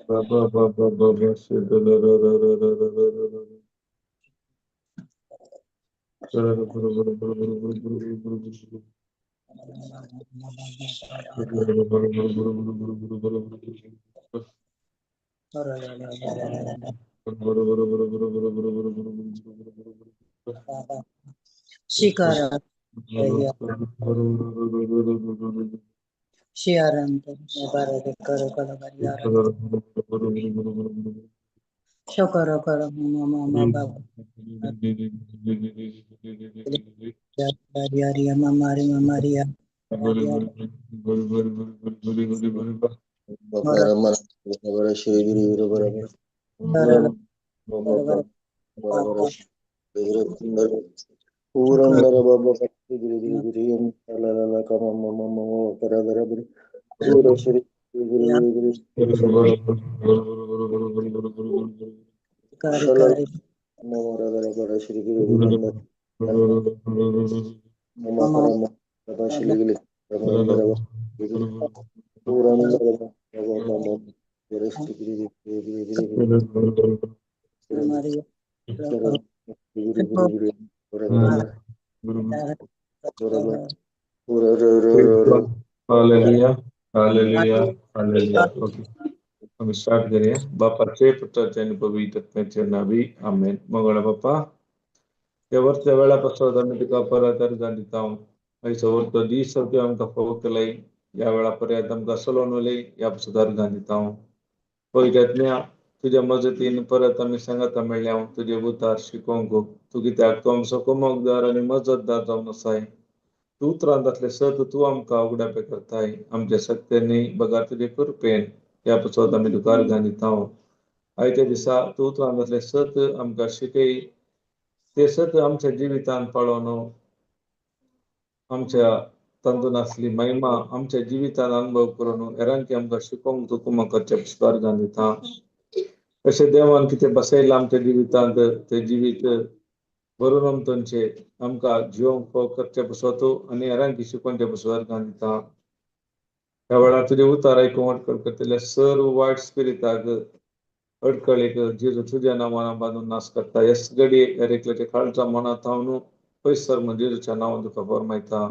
Ba ba ba ba ba shi da da da da da da da da da da. शिकार शकर कर मामा Hallelujah, hallelujah, hallelujah. Okay. आम्ही start करूया. बापाचे, पुत्राचे आणि पवित्र आत्म्याचे नावी, आमेन. मंगळ बाप्पा, त्या वरच्या वेळापासून आम्ही तुका परत अर्जां दिता. आयचो वरतो दीस तुवें आमकां फावो केलाय. ह्या वेळा पर्यंत आमकां चलोवन व्हेलें, ह्या पासत अर्जां दिता. पवित्र आत्म्या, तुज्या मजतीन परत आमी सांगाता मेळ्ळ्या तुजे उतार शिकोवंक. तूं कित्याक तूं आमचो कुमकदार आनी मजतदार जावन आसाय. तूं उतरांतले सत तूं आमकां उगडापे करताय. आमच्या सक्त्यांनी बगर तुजे कृपेन ह्या पासत आमी तुका अर्गां दिता. आयच्या दिसा तूं उतरांतले सत आमकां शिकय. ते सत आमच्या जिवितांत पाळोवन आमच्या तातूंत आसली महिमा आमच्या जिवितांत अनुभव करून हेरांकी आमकां शिकोवंक तूं कुमक करचे पासत अर्गां दिता. अशें देवान कितें बसयलां आमच्या जिवितांत तें जिवीत भरून आमचे आमकां जिवंक फावो करचे पासत आनी हेरांकी शिकोवचे पासत अर्गां दिता. ह्या वेळार तुजें उतार आयकूंक अडकळ करतल्या सर्व वायट स्पिरिताक अडकळीक जेजू तुज्या नांवान बांदून नाश करता. येस घडये हर एकल्याच्या काळजा मनांत हांव पयस सर म्हण जेजूच्या नांवान तुका फरमायता.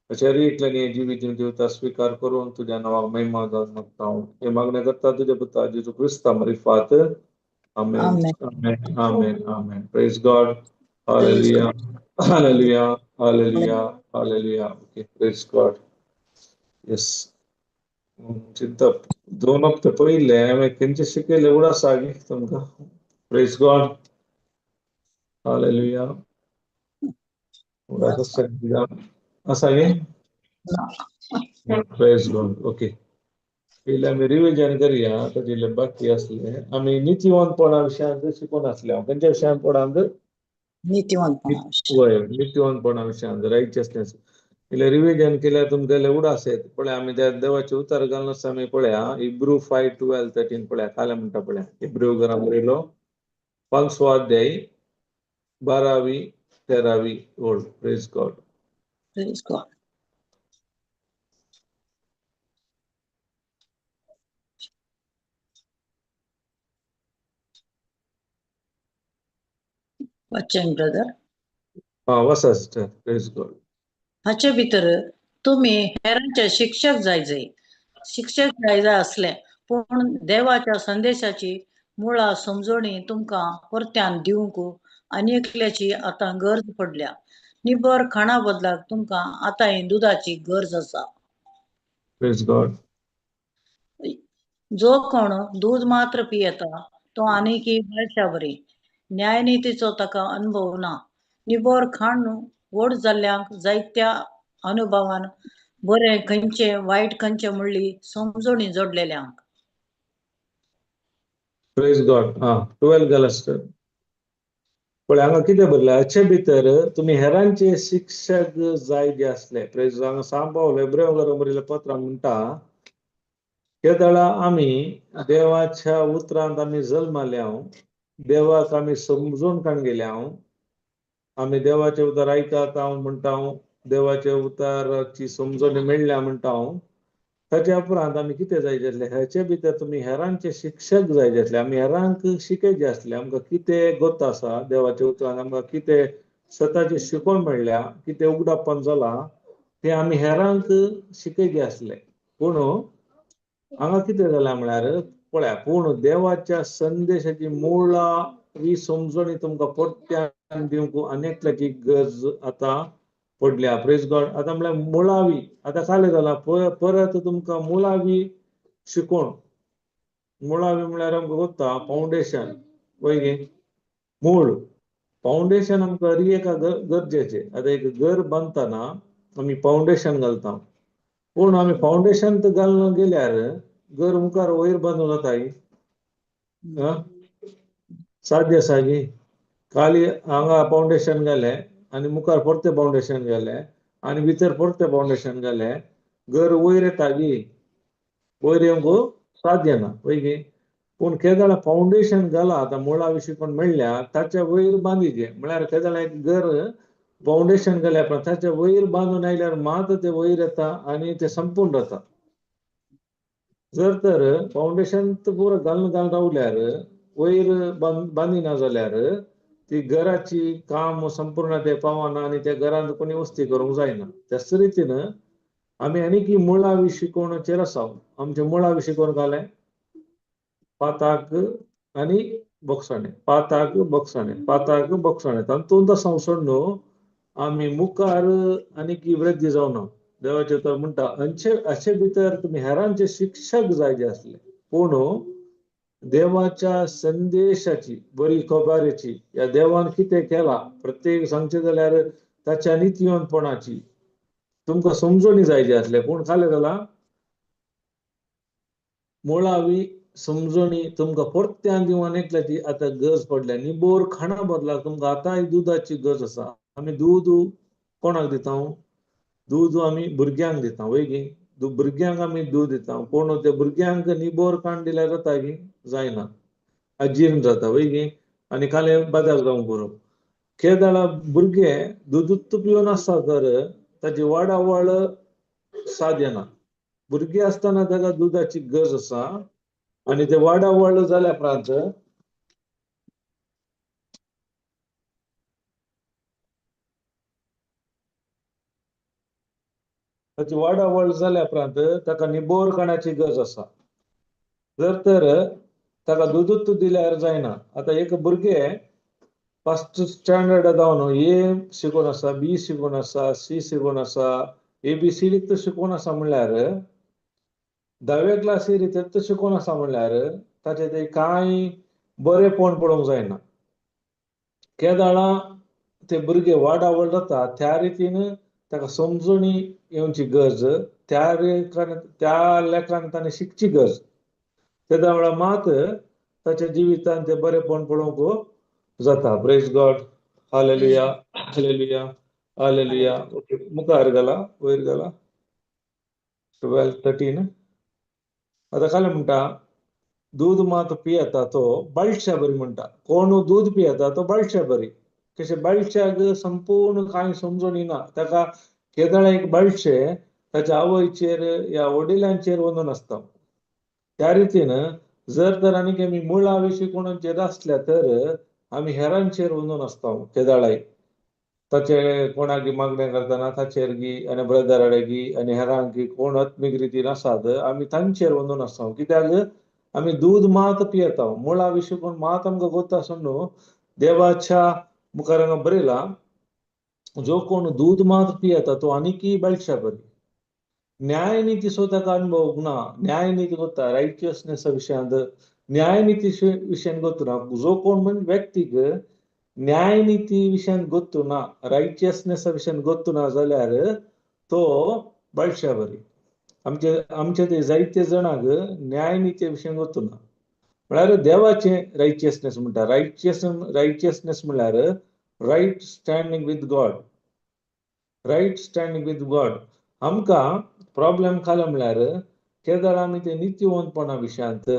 अशें हर एकल्यानी हें जिवीत दिवता स्विकार करून तुज्या नांवाक महिमा जावन मागता. हांव हें मागणें करता तुज्या पुता जेजू क्रिस्ता मारिफात. आमेन, आमेन, आमेन, आमेन. Praise God. Hallelujah, hallelujah, hallelujah, hallelujah. Okay, praise God. Yes. चिंतप दोन हप्ते पयले हांवें खंयचे शिकयले उडास आसा गे तुमकां. Praise God. Hallelujah. उडास आसा आसा गे. Praise God. Okay, पयलीं आमी रिविजन करया. ताजे इल्लें बाकी आसलें. आमी नितीवंतपणा विशयांत शिकून आसले. हांव खंयच्या विशयांत? नीतिवंतपणा. वय, नितीवंतपणा विशयांत, रायचियसनेस. इल्लें रिविजन केल्यार तुमकां इल्लें उडास येत. पळय, आमी त्या देवाचे उतार घालून आसता. आमी पळया हिब्रू 5, 12, 13 पळया. कालें म्हणटा पळया. हिब्रू घरा बरयलो 5वो अध्याय 12वी 13वी ओळ. Praise God. Praise God. वाचन ब्रदर. हा, वसा सिस्टर. Praise God. हाचे भितर तुमी हेरांचे शिक्षक जायजे, शिक्षक जायजे आसले पूण देवाच्या संदेशाची मुळां समजणी तुमकां परत्यान दिवंक आनी एकल्याची आतां गरज पडल्या. निबर खाणा बदलाक तुमकां आतां दुदाची गरज आसा. Praise God. जो कोण दूद मात्र पियेता तो आनीकी बाळशा बरी, न्यायनितीचो ताका अनुभव ना. निबर खाण व्हड जाल्ल्यांक जायत्या अनुभवान बरें खंयचें वायट खंयचें म्हणली समजणी जोडलेल्यांक. Praise God. हा, 12 घाला सिस्टर. पळय हांगा कितें बरयलां. हाचे भितर तुमी हेरांचे शिक्षक जाय जे आसले. प्रेज. हांगा सांग पावलो एब्रेव घरा बरयल्ल्या पत्रान म्हणटा, केदळा आमी देवाच्या उतरांत आमी जल्माल्या, देवाक आमी समजून काण गेल्या, आमी देवाचे उतर आयकात हांव म्हणटा, देवाच्या उतराची समजणी मेळ्ळ्या म्हणटा हांव. ताच्या उपरांत आमी कितें जाय जातलें, हेचे भितर तुमी हेरांचे शिक्षक जाय जातले. आमी हेरांक शिकयचे आसले, आमकां कितें गोत आसा देवाच्या उतरान, आमकां कितें सताची शिकवण मेळ्ळ्या, कितें उगडापण जालां तें आमी हेरांक शिकयचे आसले. पूण हांगा कितें जालां म्हळ्यार पळया, पूण देवाच्या संदेशाची मुळावी समजणी तुमकां परत्यान दिवंक अनेकल्याची गरज आतां पडल्या. Praise God. आतां म्हळ्यार मुळावी, आतां कालें जालां परत तुमकां मुळावी शिकोवण. मुळावी म्हळ्यार आमकां कोत्ता फावंडेशन, वय गे, मूळ फावंडेशन आमकां हर एका गरजेचें. आतां एक घर बांदतना आमी फावंडेशन घालता, पूण आमी फावंडेशन तर घालून गेल्यार घर मुखार वयर बांदून जाता. साध्य आसा गी? खाली हांगा फावंडेशन घालें आनी मुखार परतें फावंडेशन घालें आनी भितर परतें फावंडेशन घालें, घर वयर येता गी? वयर येवंक साध्य ना, वय गी? पूण केदळा फावंडेशन घालां, आतां मुळा विशीं पण मेळ्ळ्या ताच्या वयर बांदिचें. म्हळ्यार केदळा एक घर फावंडेशन घाल्या उपरांत ताच्या वयर बांदून आयल्यार मात तें वयर येता आनी तें संपूर्ण जाता. जर तर फावंडेशन पुरो घालून घालून रावल्यार, वयर बांदिना जाल्यार ती घराची काम संपूर्ण ते पावना आनी त्या घरांत कोणी वस्ती करूंक जायना. त्याच रितीन आमी आनी की मुळावी शिकवणचेर आसा. आमचे मुळावी शिकवण घालें पाताक आनी बोगसाणे, पाताक बोगसाणे, पाताक बोगसाणे, तातूंत संवसण न्हू आमी मुखार आनी की वृद्धी जावना. देवाचे तर म्हणटा अशे भितर तुमी हेरांचे शिक्षक जाय जे आसले, पूण देवाच्या संदेशाची बरी खबरेची, ह्या देवान कितें केलां प्रत्येक सांगचें जाल्यार ताच्या नितीवंतपणाची तुमकां समजणी जाय जे आसले. पूण खालें जालां मुळावी समजणी तुमकां परत्यान दिवन एकल्याची आतां गरज पडल्या. निबोर खाणा बदलाक तुमकां आतांय दुदाची गरज आसा. आमी दूद कोणाक दिता? दूद आमी भुरग्यांक दिता, वय गी? भुरग्यांक आमी दूद दिता, पूण ते भुरग्यांक निबोर खाण दिल्यार जाता गी? जायना, अजीर्ण जाता, वय गी? आनी कालें बाजार जावंक पुरो. केदळा भुरगे दुदूच पिवन आसता तर ताची वाडावळ साध्य ना. भुरगे आसतना ताका दुदाची गरज आसा आनी ते वाडावळ जाल्या उपरांत ताची वाडावळ जाल्या उपरांत ताका निबोर खाणाची गरज आसा. जर तर ताका दुदूच दिल्यार जायना. आतां एक भुरगें फर्स्ट स्टँडर्ड जावन ए शिकून आसा, बी शिकून आसा, सी शिकून आसा, ए बी सी डी शिकून आसा म्हणल्यार धावे क्लासीर तेच शिकून आसा म्हणल्यार ताचें ते कांय बरेंपण पळोवंक जायना. केदळा ते भुरगे वाडावळ जाता त्या रितीन ताका समजणी येवची गरज, त्या लेखान त्या लेखान ताणें शिकची गरज. तेदा वेळार मात ताच्या जिवितान तें बरेंपण पळोवंक जाता. Praise God. Hallelujah, hallelujah, hallelujah. Okay, मुखार घाला, वयर घाला 12 13. आतां खालें म्हणटा दूद मात पियेता तो बाळशा बरी म्हणटा. कोण दूद पियेता तो बाळशा बरी. कशें बाळशाक संपूर्ण कांय समजून येना. ताका केदळा एक बाळशें ताच्या आवयचेर या वडिलांचेर वचून आसता. त्या रितीन जर तर आनी आमी मुळा विशीं कोणाचेर आसल्या तर आमी हेरांचेर वचून आसता. केदळाय ताचे कोणाक मागणें करतना ताचेर गी आनी ब्रदर गी आनी हेरांक कोण आत्मीक रितीन आसात आमी तांचेर वचून आसता. कित्याक आमी दूद मात पियेता, मुळा विशीं कोण मात आमकां गोत आसून न्हू. देवाच्या मुखार हांगा बरयलां, जो कोण दूद मात पियेता तो आनीकय बाळशा बरी. न्यायनिती सो ताका अनुभव ना. न्यायनिती गोता रायचियसनेसा विशयांत, न्यायनिती विशयान गोत्तु ना. जो कोण म्हणजे व्यक्तीक न्यायनिती विशयान गोत्तु ना, रायचियसनेसा विशयान गोत्तु ना जाल्यार तो बाळशा बरी. आमचे आमचे ते जायते जाणांक न्यायनिती विशयान गोत्तु ना. म्हळ्यार देवाचें रायचियसनेस म्हणटा. रायचियसनेस म्हळ्यार right standing with God, right standing with God. आमकां प्रॉब्लेम खाला म्हळ्यार केदळ आमी ते नितीवंतपणा विशयांत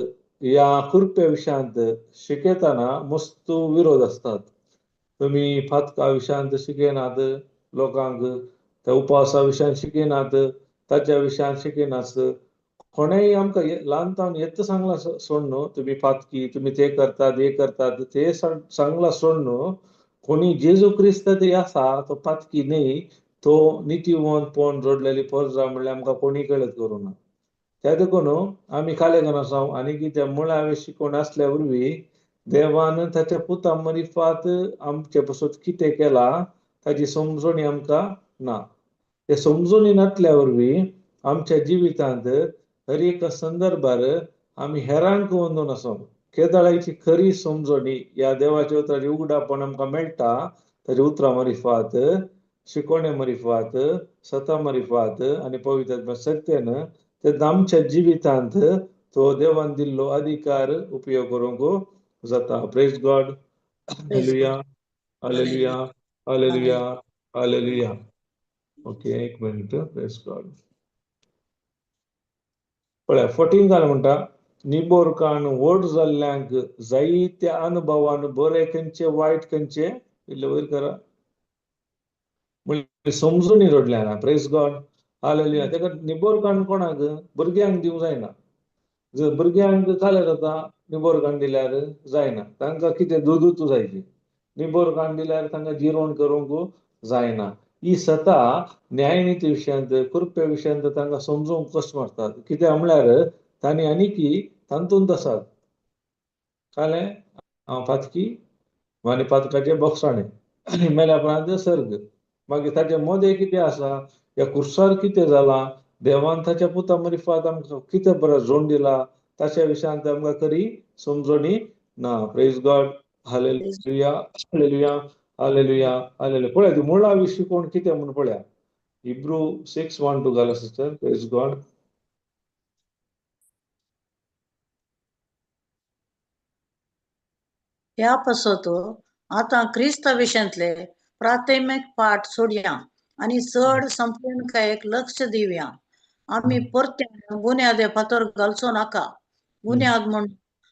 या कृप्या विशयांत शिकयतना मस्त विरोध आसतात. तुमी फातका विशयांत शिकयनात लोकांक, त्या उपासा विशयान शिकयनात, ताच्या विशयान शिकयनात. कोणेय आमकां ल्हान तावन येत सांगलां सोड न्हू, तुमी पातकी, तुमी ते करतात हे करतात ते सांगलां सोड न्हू. कोणी जेजू क्रिस्त ते आसा तो पातकी न्ही, तो नितीवंतपण जोडलेली परजा म्हणल्यार आमकां कोणी कळत करूं ना. त्या देखून आमी कालेगन आसा आनी कितें मुळावें शिकोवन आसल्या वरवीं देवान ताच्या पुता मरिफात आमचे पासत कितें केलां ताची समजणी आमकां ना. ते समजणी नासल्या वरवीं आमच्या जिवितांत हर एका संदर्भार आमी हेरांक वंदून आसा. केदळाची खरी समजणी ह्या देवाच्या उतराची उगडापण आमकां मेळटा ताच्या उतरां मरिफात, शिकोवणे मरिफात, सता मरिफात आनी पवित्र सत्यान तेन्ना आमच्या जिवितांत तो देवान दिल्लो अधिकार उपयोग करूंक जाता. Praise God. Hallelujah, hallelujah, hallelujah, hallelujah. Okay, एक मिनिट. Praise God. पळय 14 घाल म्हणटा, निबोरकान व्हड जाल्ल्यांक जायत्या अनुभवान बरे खंयचे वायट खंयचे इल्ले वयर करा म्हणजे समजून जोडल्या ना. Praise God, hallelujah. ताका निबोरकान कोणाक भुरग्यांक दिवंक जायना. जर भुरग्यांक कालें जाता निबोरकान दिल्यार जायना, तांकां कितें दुदूच जायची. निबोरकान दिल्यार तांकां जिरोण करूंक जायना. ही सता न्यायनिती विशयांत कृप्या विशयांत तांकां समजूंक कश्ट मारतात. कित्याक म्हणल्यार तांणी आनीकी तातूंत आसात. कळ्ळें? हांव पातकी आनी पातकाचें बोगसाणें आनी मेल्या उपरांत सर्ग. मागीर ताचे मदें कितें आसा, ह्या कुर्सार कितें जालां, देवान ताच्या पुता मरिफात आमकां कितें बरें जोड दिला ताच्या विशयांत आमकां खरी समजणी ना. Praise God, hallelujah, hallelujah, hallelujah, hallelujah. पळया ती मुळावी शिकवण कितें म्हणून पळया. हिब्रू 6:1-2 घाला सिस्टर. Praise God. ह्या पासत आतां क्रिस्ता विशयांतले प्राथमीक पाठ सोडया आनी चड संपूर्णकायेक लक्ष दिवया. आमी परत्यान बुन्यादे फातर घालचो नाका. बुन्याद म्हूण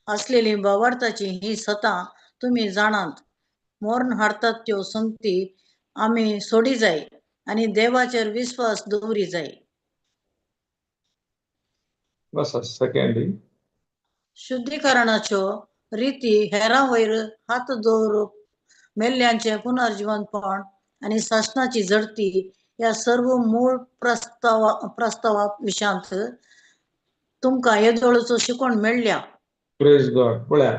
आसलेली भावार्थाची ही सतां तुमी जाणात. मर्ण हाडटात त्यो संगती आमी सोडी जाय आनी देवाचेर विस्वास दवरी जाय. बस सेकंड. शुद्धीकरणाच्यो रिती हेरां वयर हात दवरूप, मेल्ल्यांचें पुनर्जिवनपण आनी सासणाची झडती ह्या सर्व मूळ प्रस्तावा विशयांत तुमकां येदोळचो शिकवण मेळ्ळ्या. प्रेज गॉड. पळया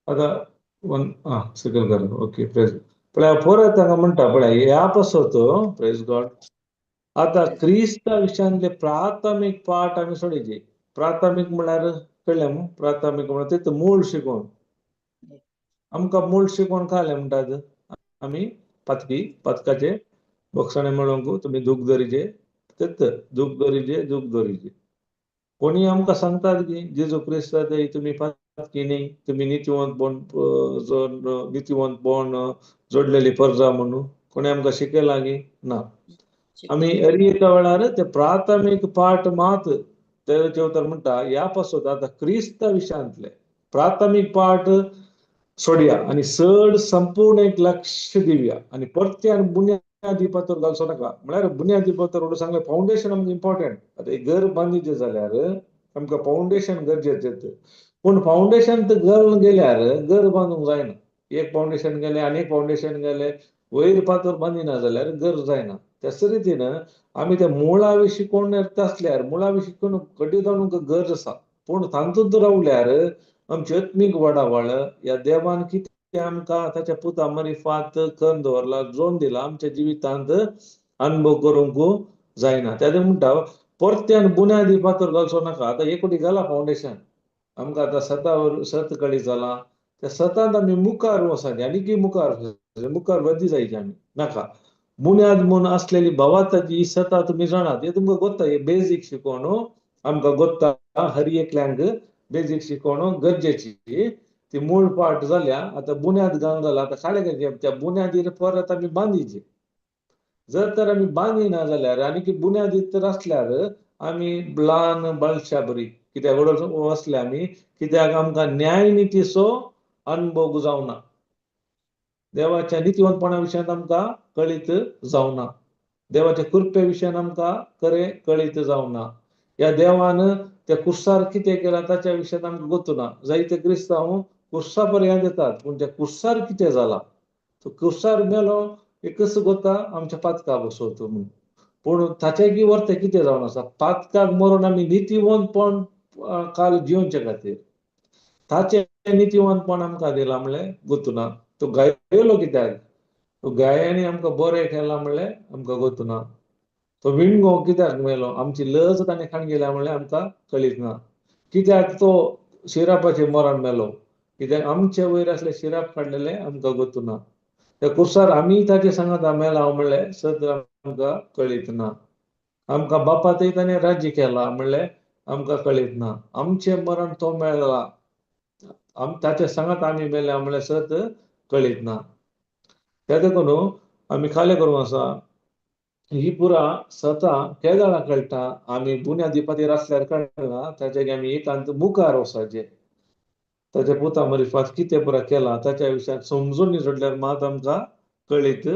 आतां वन आं सकयल कर. ओके, प्रेज. पळया परत हांगा म्हणटा पळया ह्या पासत. प्रेज गॉड. आतां क्रिस्ता विशयांतले प्राथमीक पाठ आमी सोडयचे. प्राथमीक म्हळ्यार कळ्ळें मू? प्राथमीक म्हळ्यार तें मूळ शिकवण. आमकां मूळ शिकवण कळ्ळें म्हणटात आमी पातकी, पातकाचे बोगसाणे मेळोवंक तुमी दूख दरीचे, तेत दूख दरीचे, दूख दरीचे. कोणी आमकां सांगतात की जेजू क्रिस्त ते तुमी पातकी न्ही, तुमी नितीवंतपण नितीवंतपण जोडलेली परजा म्हणून कोणी आमकां शिकयलां की ना. आमी हर एका वेळार ते प्राथमीक पाठ मात देवाचें उतर म्हणटा ह्या पासत आतां क्रिस्ता विशयांतले प्राथमीक पाठ सोडया आनी चड संपूर्ण एक लक्ष दिवया आनी परत्यान बुन्यादी पातर घालचो नाका. म्हळ्यार बुन्यादी पातर म्हणून सांगलें फावंडेशन आमकां इम्पॉर्टंट. आतां एक घर बांदिचें जाल्यार आमकां फावंडेशन गरजेचें. पूण फावंडेशन तर घालून गेल्यार घर बांदूंक जायना. एक फावंडेशन गेलें आनी एक फावंडेशन गेलें वयर पातर बांदिना जाल्यार घर जायना. त्याच रितीन आमी त्या मुळावी शिकवण आसल्यार मुळावी शिकवण कडी जाणूंक गरज आसा. पूण तातूंत रावल्यार आमची आत्मीक वाडावळ ह्या देवान कितें आमकां ताच्या पुता मरिफात करून दवरला, जोड दिला, आमच्या जिवितांत अनुभव करूंक जायना. त्या म्हणटा परत्यान बुन्यादी पातर घालचो नाका. आतां एक फावटी घाला फावंडेशन आमकां आतां सतावर सत कळी जाला, त्या सतांत आमी मुखार वचना आनी मुखार मुखार वदी जायची आमी नाका. बुन्याद म्हूण आसलेली भावार्थाची ही सता तुमी जाणात, हे तुमकां गोत्ता, हे बेजीक शिकवण आमकां गोत्ता, हर एकल्यांक बेजीक शिकवण गरजेची. ती मूळ पाठ जाल्या आतां बुन्याद घालून जाला. आतां काळे त्या बुन्यादीर परत आमी बांदिची. जर तर आमी बांदिना जाल्यार आनी बुन्यादी तर आसल्यार आमी ल्हान बाळशा बरी कित्याक व्हड वसले आमी, कित्याक आमकां न्यायनितीचो अनुभव जावना, देवाच्या नितीवंतपणा विशयांत आमकां कळीत जावना, देवाच्या कृपे विशयान आमकां खरें कळीत जावना. ह्या देवान त्या कुर्सार कितें केलां ताच्या विशयांत आमकां गोतू ना. जायते क्रिस्तांव कुर्सा पर्यंत येतात, पूण त्या कुर्सार कितें जाला, तो कुर्सार मेलो एकच गोता आमच्या पातका बसवतो म्हणून, पूण ताचें की वर्तें कितें जावन आसा, पातकाक मरून आमी नितीवंतपण काल जिवचे खातीर ताचें नितीवंतपण आमकां दिलां म्हणलें गोतू ना. तो गायलो कित्याक, तो गायांनी आमकां बरें केलां म्हणलें आमकां गोतू ना. तो विणगो कित्याक मेलो, आमची लज ताणें खाण गेल्या म्हणल्यार आमकां कळीत ना. कित्याक तो शिरापाचें मरण मेलो, कित्याक आमचे वयर असले शिराप काडलेले आमकां गोतू ना. त्या कुर्सार आमी ताचे सांगात मेला म्हणलें सद आमकां कळीत ना. आमकां बापातय ताणें राज्य केलां म्हणलें आमकां कळीत ना. आमचें मरण तो मेळ्ळा, ताचे सांगात आमी मेल्या म्हणलें सद कळीत ना. त्या देखून आमी खालें करूंक आसा ही पुरा सतां केदळां कळटा, आमी बुन्यादी पातीर आसल्यार कळना, ताचे आमी एकांत मुखार वचपाचें. ताच्या पुता मरिफात कितें पुरा केलां ताच्या विशयान समजून सोडल्यार मात आमकां कळीत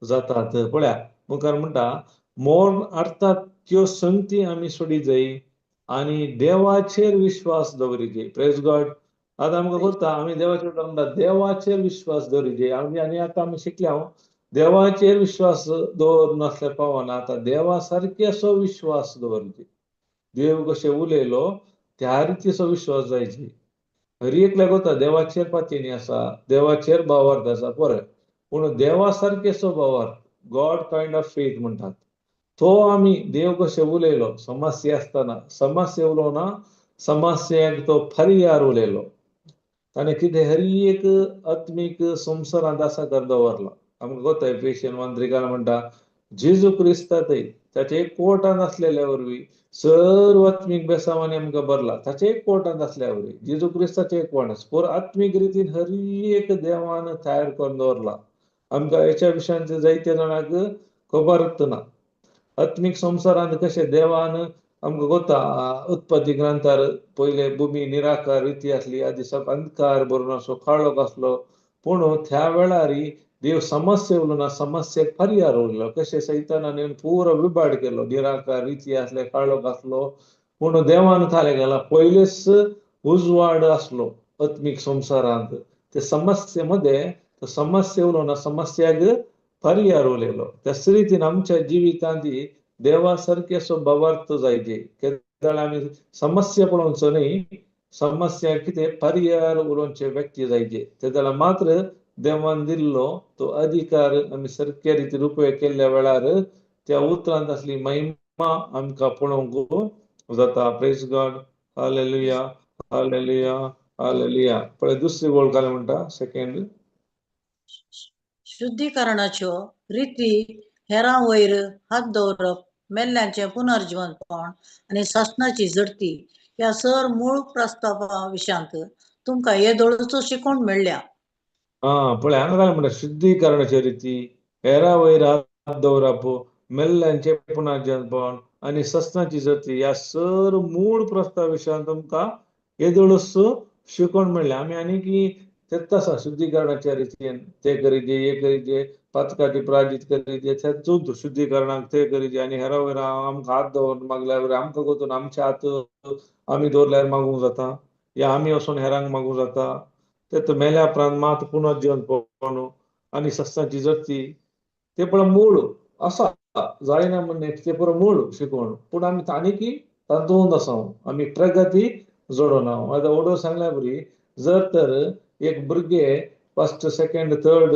जातात. पळया मुखार म्हणटा, मोर अर्थात त्यो संगती आमी सोडी जाय आनी देवाचेर विश्वास दवरिजे. Praise God. आतां आमकां कोत्ता आमी देवाचेर म्हणटा देवाचेर विश्वास दवरिजे. आमी आनी आतां आमी शिकल्या देवाचेर विश्वास दवर नासल्यार पावना. आतां देवा सारके असो विश्वास दवरचे, देव कशें उलयलो त्या रितीचो विश्वास जायची. हर एकल्याक वता देवाचेर पातयेनी आसा, देवाचेर भावार्थ आसा, बरें, पूण देवा सारकेचो भावार्थ, गॉड कायंड ऑफ फेथ म्हणटात तो आमी देव कशें उलयलो समस्या आसतना समस्या उलोवना, समस्याक तो पर्यार उलयलो. ताणें कितें हर एक आत्मीक संवसारांत आसा कर दवरला. आमकां कोत्ता एफेशियन 1:3 म्हणटा, जेजू क्रिस्तातय ताचे एक कोर्टांत आसलेल्या वरवीं सर्व आत्मीक बेसांवांनी आमकां भरला. ताचे एक कोर्टांत आसल्या वरवीं जेजू क्रिस्ताचे एक कोण आसा, पूण आत्मीक रितीन हर एक देवान तयार करून दवरला. आमकां हेच्या विशयांत जायते जाणांक खबरच ना. आत्मीक संवसारांत कशें देवान आमकां कोता उत्पत्ती ग्रंथार पयले भुमी निराकार रिती आसली, आदी सब अंधकार भरून असो काळोख आसलो, पूण त्या वेळार देव समस्या उलोवना, समस्येक पर्यार उरलो. कशें सैतानान येवन पुरो विबाड केलो, निराकार रिती आसले, काळोख आसलो, पूण देवान खालें गेला पयलेच उजवाड आसलो आत्मीक संवसारांत. ते समस्ये मध्ये तो समस्या उलोवना, समस्याक पर्यार उलयलो. त्याच रितीन आमच्या जिवितांत देवा सारके असो भावार्थ जायचे. केदळ आमी समस्या पळोवचो न्ही, समस्या कितें पर्यार उलोवचे व्यक्ती जायचे. तेदळा मात्र देवान दिल्लो तो अधिकार आमी सारक्या रितीन उपयोग केल्ल्या वेळार त्या उतरांत आसली महिमा आमकां पळोवंक जाता. Praise God. Hallelujah, hallelujah, hallelujah. पळय दुसरी वळ काय म्हणटा सेकंड, शुद्धीकरणाच्यो रिती, हेरां वयर हात दवरप, मेल्ल्यांचें पुनर्जिवनपण आनी सासणाची झडती ह्या सर मूळ प्रस्तावा विशयांत तुमकां येदोळचो शिकोवण मेळ्ळ्या. आं, पळय हांगा काय म्हणटा, शुद्धीकरणाच्यो रिती, हेरा वयर हात दवरप, मेल्ल्यांचें पुनर्जनपण आनी सस्नाची जती ह्या सर मूळ प्रस्ताव विशयांत तुमकां येदोळच शिकोवण मेळ्ळें. आमी आनी की तेच आसा शुद्धीकरणाच्या रितीन ते करीजे, हे करीजे, पातकाची प्राजीत करीजे, तेच शुद्धीकरणाक ते करीजे आनी हेरा वयर आमकां हात दवरून मागल्यार आमकां गोतून आमचे हात आमी दवरल्यार मागूंक जाता, या आमी वचून हेरांक मागूंक जाता. ते मेल्या उपरांत मात पुनर्जीवन आनी सस्ताची जती ते पळय मूळ आसा, जायना म्हण ते पुरो मूळ शिकवण, पूण आमी ताणें तातूंत आसा आमी प्रगती जोडना. आतां ओडो सांगल्या बरी, जर तर एक भुरगे first second third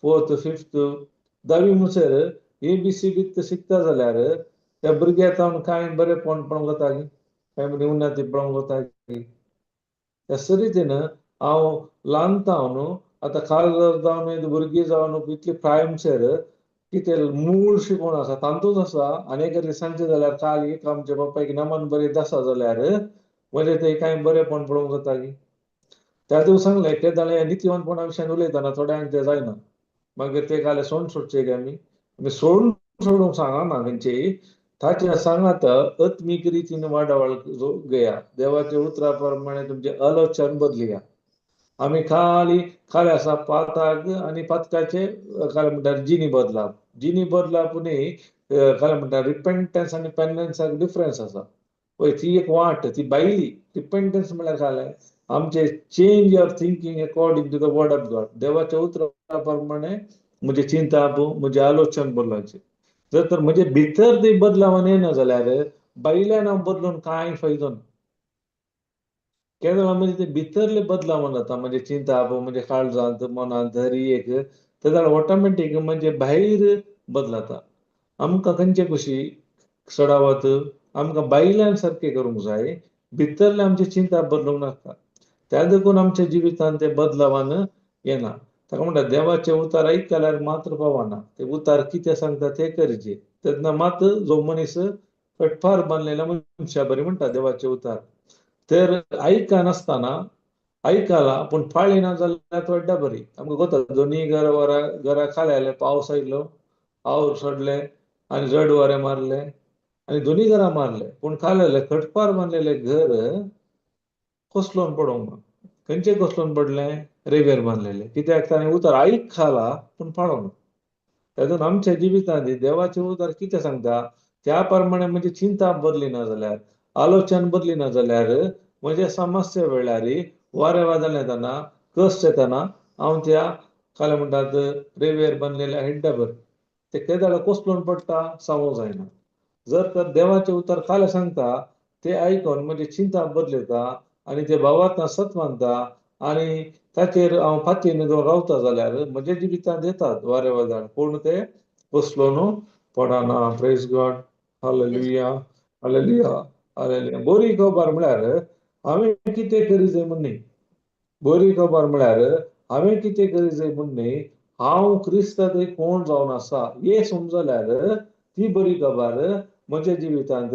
fourth fifth धावी म्हणसर ABCD शिकता जाल्यार त्या भुरग्याक जावन कांय बरेंपण पळोवंक जाता की कांय उन्नती पळोवंक जाता की. त्याच रितीन हांव ल्हान जावन आतां काल जावन भुरगीं जावन इतली प्राय म्हणसर कितें मूळ शिकवण आसा तातूंत आसा. आनी एक सांगचें जाल्यार काल एक आमच्या बापायक नमन बरें आसा जाल्यार म्हणजे ते कांय बरेंपण पळोवंक जाता की. त्या दिवस सांगलें केदाळे नितीवंतपणा विशयान उलयतना थोड्यांक तें जायना, मागीर ते काले सोडून सोडचे की आमी आमी सोडून सोडूंक सांगना खंयचेय, ताचे सांगात आत्मीक रितीन वाडावळ घेया, देवाच्या उतरा प्रमाणे तुमचें आलोचन बदलया. आमी खाली खाली आसा पाताक आनी पातकाचे काय म्हणटात जिनी बदलाप, जिनी बदलाप न्ही, काय म्हणटात रिपेंटन्स आनी पेनन्साक डिफरन्स आसा. वय ती एक वाट, ती बायली रिपेंटन्स म्हळ्यार काय आमचे change your thinking according to the word of God. देवाच्या उतरा प्रमाणे म्हजें चिंताप, म्हजें आलोचन बदलाचें. जर तर म्हजे भितर ते बदलावन येना जाल्यार भायल्यान हांव बदलून कांय फायदो ना. केन्ना म्हणजे ते भितरले बदलावन जाता, म्हणजे चिंताप, म्हणजे काळजांत, मनांत, हरी एक ते जाल्यार ऑटोमॅटीक म्हणजे भायर बदलाता. आमकां खंयचे कुशी चडावत आमकां भायल्यान सारकें करूंक जाय, भितरलें आमचें चिंता बदलूंक नाका. त्या देखून आमच्या जिवितांत ते बदलावान येना. ताका म्हणटा देवाचें उतार आयकल्यार मात्र पावना, ते उतार कितें सांगता ते करचें, तेन्ना मात जो मनीस कटफार बांदलेल्या मनशा बरी म्हणटा देवाचें उतार. तर आयकनासतना आयकला पूण पाळिना जाल्यार थोड्या बरी. आमकां गोता दोनी घरा वरा घरा खाली आयले, पावस आयलो, आवर सोडले आनी जड वारें मारलें आनी दोनी घरां मारले, पूण खालेले खटपार बांदलेलें घर कोसलोन पडोंक ना. खंयचें कोसलोन पडलें? रेवेर बांदलेलें. कित्याक ताणें उतर आयक खाला पूण पाळोंक ना. तातूंत आमच्या जिवितांत देवाचें उतर कितें सांगता त्या प्रमाणे म्हणजे चिंता बदली ना जाल्यार, आलोचन बदली ना जाल्यार म्हज्या समस्या वेळार वारें वादळ येतना, कश्ट येतना हांव त्या काय म्हणटात रेवेर बांदलेल्या हेड्डा बर ते केदाळ कोसलून पडटा सांगूंक जायना. जर तर देवाचें उतर खालें सांगता ते आयकून म्हजी चिंता बदलता आनी ते भावार्थ सत मानता आनी ताचेर हांव फातीन रावता जाल्यार म्हज्या जिवितांत येतात वारें वादळ, पूण ते कोसलून पडना. Praise God, hallelujah, hallelujah, hallelujah. बरी खबर म्हळ्यार हांवें कितें करी जाय म्हूण न्ही, बरी खबर म्हळ्यार हांवें कितें करी जाय म्हूण न्ही, हांव क्रिस्तांत कोण जावन आसा हें समजल्यार ती बरी खबर म्हज्या जिवितांत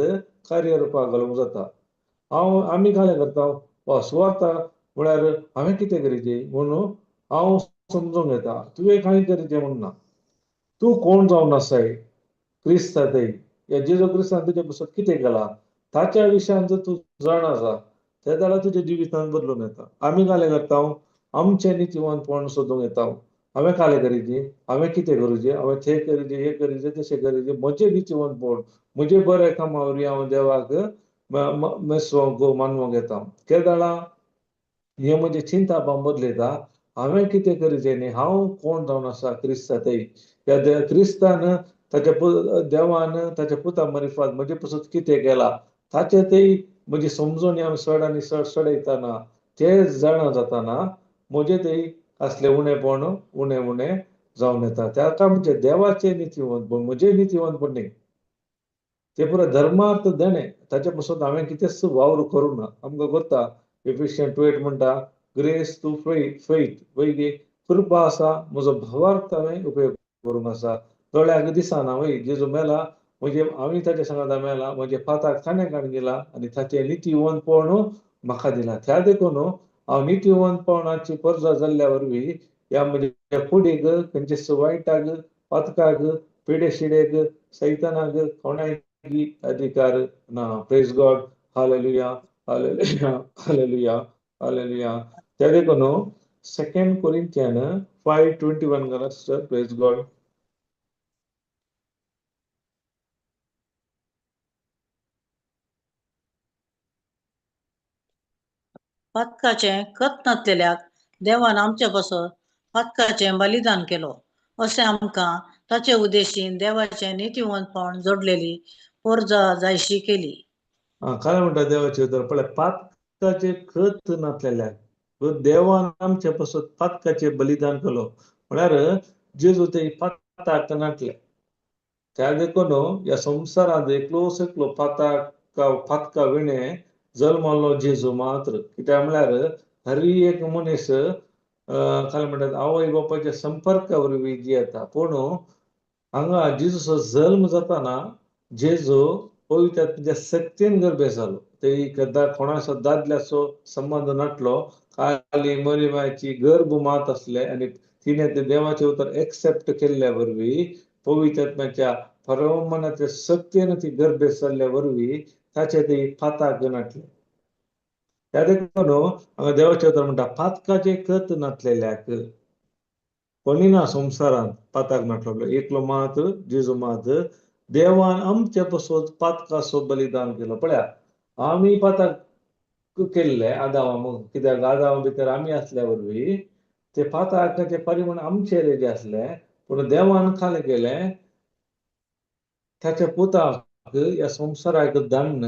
कार्य रुपाक घालूंक जाता. हांव आमी कालें करता वा सुवार्थ म्हळ्यार हांवें कितें करीचें म्हणून हांव समजूंक येता, तुवें कांय करीचें म्हूण ना. तूं कोण जावन आसाय क्रिस्तांत, ह्या जेजू क्रिस्तान तुजे पासत कितें केलां ताच्या विशयान जर तूं जाणा जा ते जाल्यार तुज्या जिवितांत बदलून येता. आमी कालें करता, आमचें नितीवंतपण सोदूंक येता. हांवें कालें करीचें, हांवें कितें करूचें, हांवें तें करीचें, हें करीचें, तशें करीचें, म्हजें नितीवंतपण, म्हजें बरें कामां वरवीं हांव देवाक मेसोवंक मानवंक येता. केदाळा हें म्हजें चिंताप हांव बदलयता, हांवें कितें करीचें न्ही, हांव कोण जावन आसा क्रिस्तांतय. ह्या क्रिस्तान ताच्या देवान ताच्या पुता मरिफात म्हजे पासत कितें केलां ताचें तेय म्हजी समजून हांव चड आनी चड चडयतना ते जाणा जाताना म्हजें तेय असलें उणेपण उणें उणें जावन येता. ताका म्हणजे देवाचें नितीवंतपण, म्हजें नितीवंतपण न्ही, ते पुरो धर्मार्थ देणें, ताचे पासत हांवें कितेंच वावर करूंक ना. आमकां गोत्ता एफिशियन 2:8 म्हणटा ग्रेस टू फेथ, वय कृपा आसा, म्हजो भावार्थ हांवें उपयोग करूंक आसा. दोळ्याक दिसना वय जेजू मेला म्हणजे हांवें ताच्या सांगाता मेला, म्हजे पाताक ताणें काडून दिला आनी ताचें नितीवंतपण म्हाका दिला. त्या देखून हांव नितीवंतपणाची परजा जाल्ल्या वरवीं ह्या म्हज्या कुडीक खंयचे वायटाक, पातकाक, पिडे शिडेक, सैतानाक कोणायकी अधिकार ना. Praise God, hallelujah, hallelujah, hallelujah, hallelujah. त्या देखून 2 Corinthians 5:21 घाला सिस्टर. Praise God. पातकाचें खत नासलेल्याक देवान आमचे पासत पातकाचें बलिदान केलो, अशें आमकां ताचे उद्देशीन देवाचें नितीवंतपण जोडलेली पोरजा जायशी केली. काय म्हणटा देवाचें उतर पळय, पातकाचें खत नासलेल्याक देवान आमचे पासत पातकाचें बलिदान केलो म्हळ्यार जेजू ते पाताक नाटले. त्या देखून ह्या संवसारांत एकलोच एकलो पातका विणें जल्मलो जेजू मात्र. कित्याक म्हळ्यार हर एक मनीस काय म्हणटात आवय बापायच्या संपर्का वरवीं जियेता, पूण हांगा जेजूचो जल्म जाताना जेजू पवित्र आत्म्याच्या शक्तीन गर्भे जालो. ते एकदा कोणाचो दादल्याचो संबंद नाटलो, खाली मरिमायची गर्भ मात आसले आनी तिणें ते देवाचें उतर एक्सेप्ट केल्ल्या वरवीं पवित्र आत्म्याच्या परमनाच्या शक्तीन ती गर्भे जाल्ल्या वरवीं ताचे ते पाताक नाटले. त्या देखून हांगा देवाचें उतर म्हणटा पातकाचें खत नासलेल्याक कोणी ना संवसारांत पाताक नाटलो, एकलो मात जेजू मात देवान आमचे पासत पातकाचो बलिदान केलो. पळया आमी पातक केल्ले आदावा, कित्याक आदावा भितर आमी आसल्या वरवीं ते पातकाचे परिमाण आमचेर जे आसले, पूण देवान खाले केलें ताच्या पुताक ह्या संवसाराक धाडून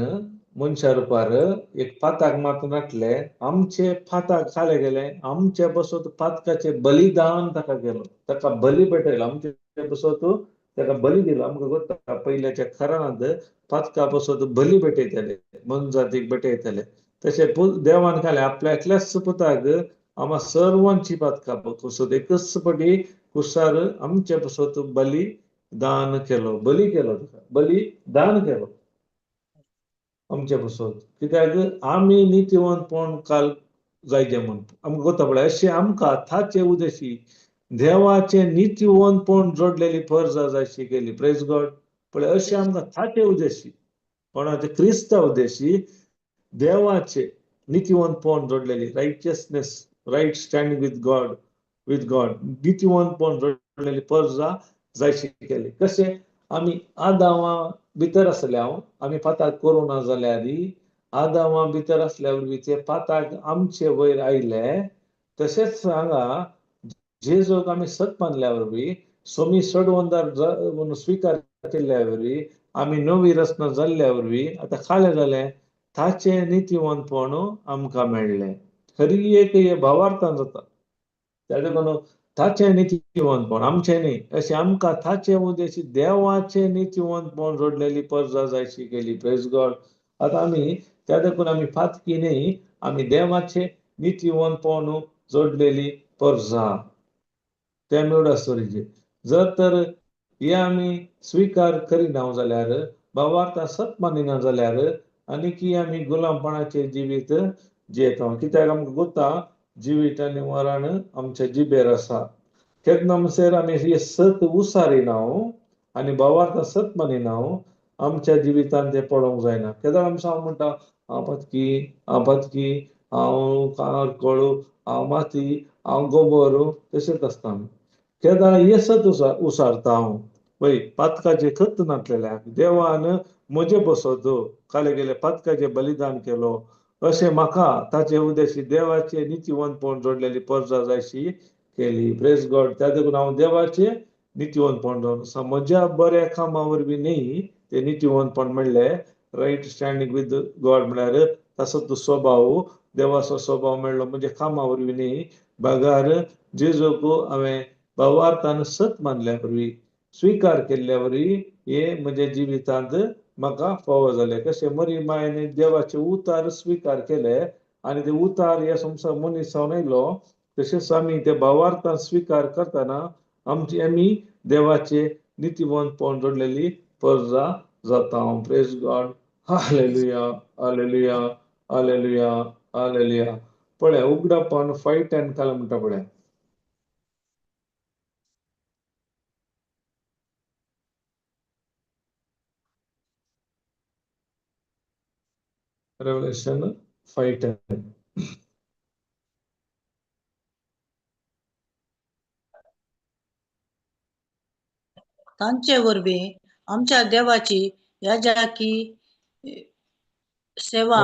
मनशा रुपार एक पाताक मात नाटले, आमचे पाताक खाले गेले, आमचे बसत पातकाचे बलिदान ताका केलो, ताका बली पेटयलो, आमचे बसत ताका बली दिलो. आमकां गोता पयल्याच्या खरानांत पातका बसत बली भेटयताले, मनजातीक भेटयताले. तशें देवान खाले आपल्या एकल्याच पुताक आमा सर्वांची पातका बसत एकच पटी कुसार आमचे बसत बली दान केलो, बली केलो, ताका बली दान केलो आमचे बसत. कित्याक आमी नितीवंतपण काल जायचे म्हूण आमकां गोता पळय अशें आमकां थाचे उदेशी देवाचे नितीवंतपण जोडलेली फर्ज जायशी केली. प्रेज गॉड. पळय अशें आमकां थाचे उदेशी कोणाचे क्रिस्तांव उदेशी देवाचे नितीवंतपण जोडलेली, righteousness, right standing with God, with God, नितीवंतपण जोडलेली परजा जायशी केली. कशें आमी आदावा भितर आसले, हांव आमी पाताक करूं ना जाल्यार आदावा भितर आसल्या वरवीं ते पाताक आमचे वयर आयले. तशेंच हांगा जेजूक आमी सत मानल्या वरवीं, सोमी सडवंदार म्हणून स्विकार केल्ल्या वरवीं, आमी नवी रचना जाल्ल्या वरवीं आतां खालें जालें ताचें नितीवंतपण आमकां मेळ्ळें. खरी एक हे भावार्थान जाता, त्या देखून ताचें नितीवंतपण आमचें न्ही, अशें आमकां ताचे उदेशी देवाचें नितीवंतपण जोडलेली परजा जायशी केली. प्रेज गॉड. आतां आमी त्या देखून आमी फातकी न्ही, आमी देवाचें नितीवंतपण जोडलेली परजा. त्या मेवडा स्टोरीचे जर तर हे आमी स्विकार करिना जाल्यार, भावार्थ सत मानिना जाल्यार आनी की आमी गुलामपणाचें जिवीत जियेता. कित्याक आमकां गोता जिवीत आनी मरण आमच्या जिबेर आसा. केन्ना म्हणसर आमी हे सत उसारिना आनी भावार्थ सत मानिना, आमच्या जिवितान तें पडोवंक जायना. केदळ आमचो हांव म्हणटा हांव पातकी, हांव पातकी, हांव कारकळू, हांव माती, हांव गोबर, तशेंच आसता आमी. केदाळ हे सत उसारता हांव, पळय पातकाचें खत नासलेल्याक देवान म्हजे बसत काले गेले पातकाचें बलिदान केलो, अशें म्हाका ताचे उदेशी देवाचें नितीवंतपण जोडलेली परजा जायशी केली. प्रेज गॉड. त्या देखून हांव देवाचें नितीवंतपण जावन आसा, म्हज्या बऱ्या कामा वरवीं न्ही तें नितीवंतपण म्हणलें रायट स्टँडींग विथ गॉड म्हळ्यार ताचो तो स्वभाव, देवाचो स्वभाव मेळ्ळो म्हणजे कामा वरवीं न्ही, बगार जेजूक हांवें भावार्थान सत मानल्या वरवीं, स्विकार केल्ल्या वरवीं हे म्हज्या जिवितांत म्हाका फावो जालें. कशें मरी मायन देवाचे उतार स्विकार केले आनी ते उतार ह्या संवसार मनीस जावन आयलो, तशेंच आमी ते भावार्थान स्विकार करतना आमची आमी देवाचे नितीवंतपण जोडलेली परजा जाता. Praise God. Hallelujah, hallelujah, hallelujah, hallelujah. पळय उगडापण 5:10 काल म्हणटा पळय. Revelation 5:10. तांचे वरवीं आमच्या देवाची याजाकी सेवा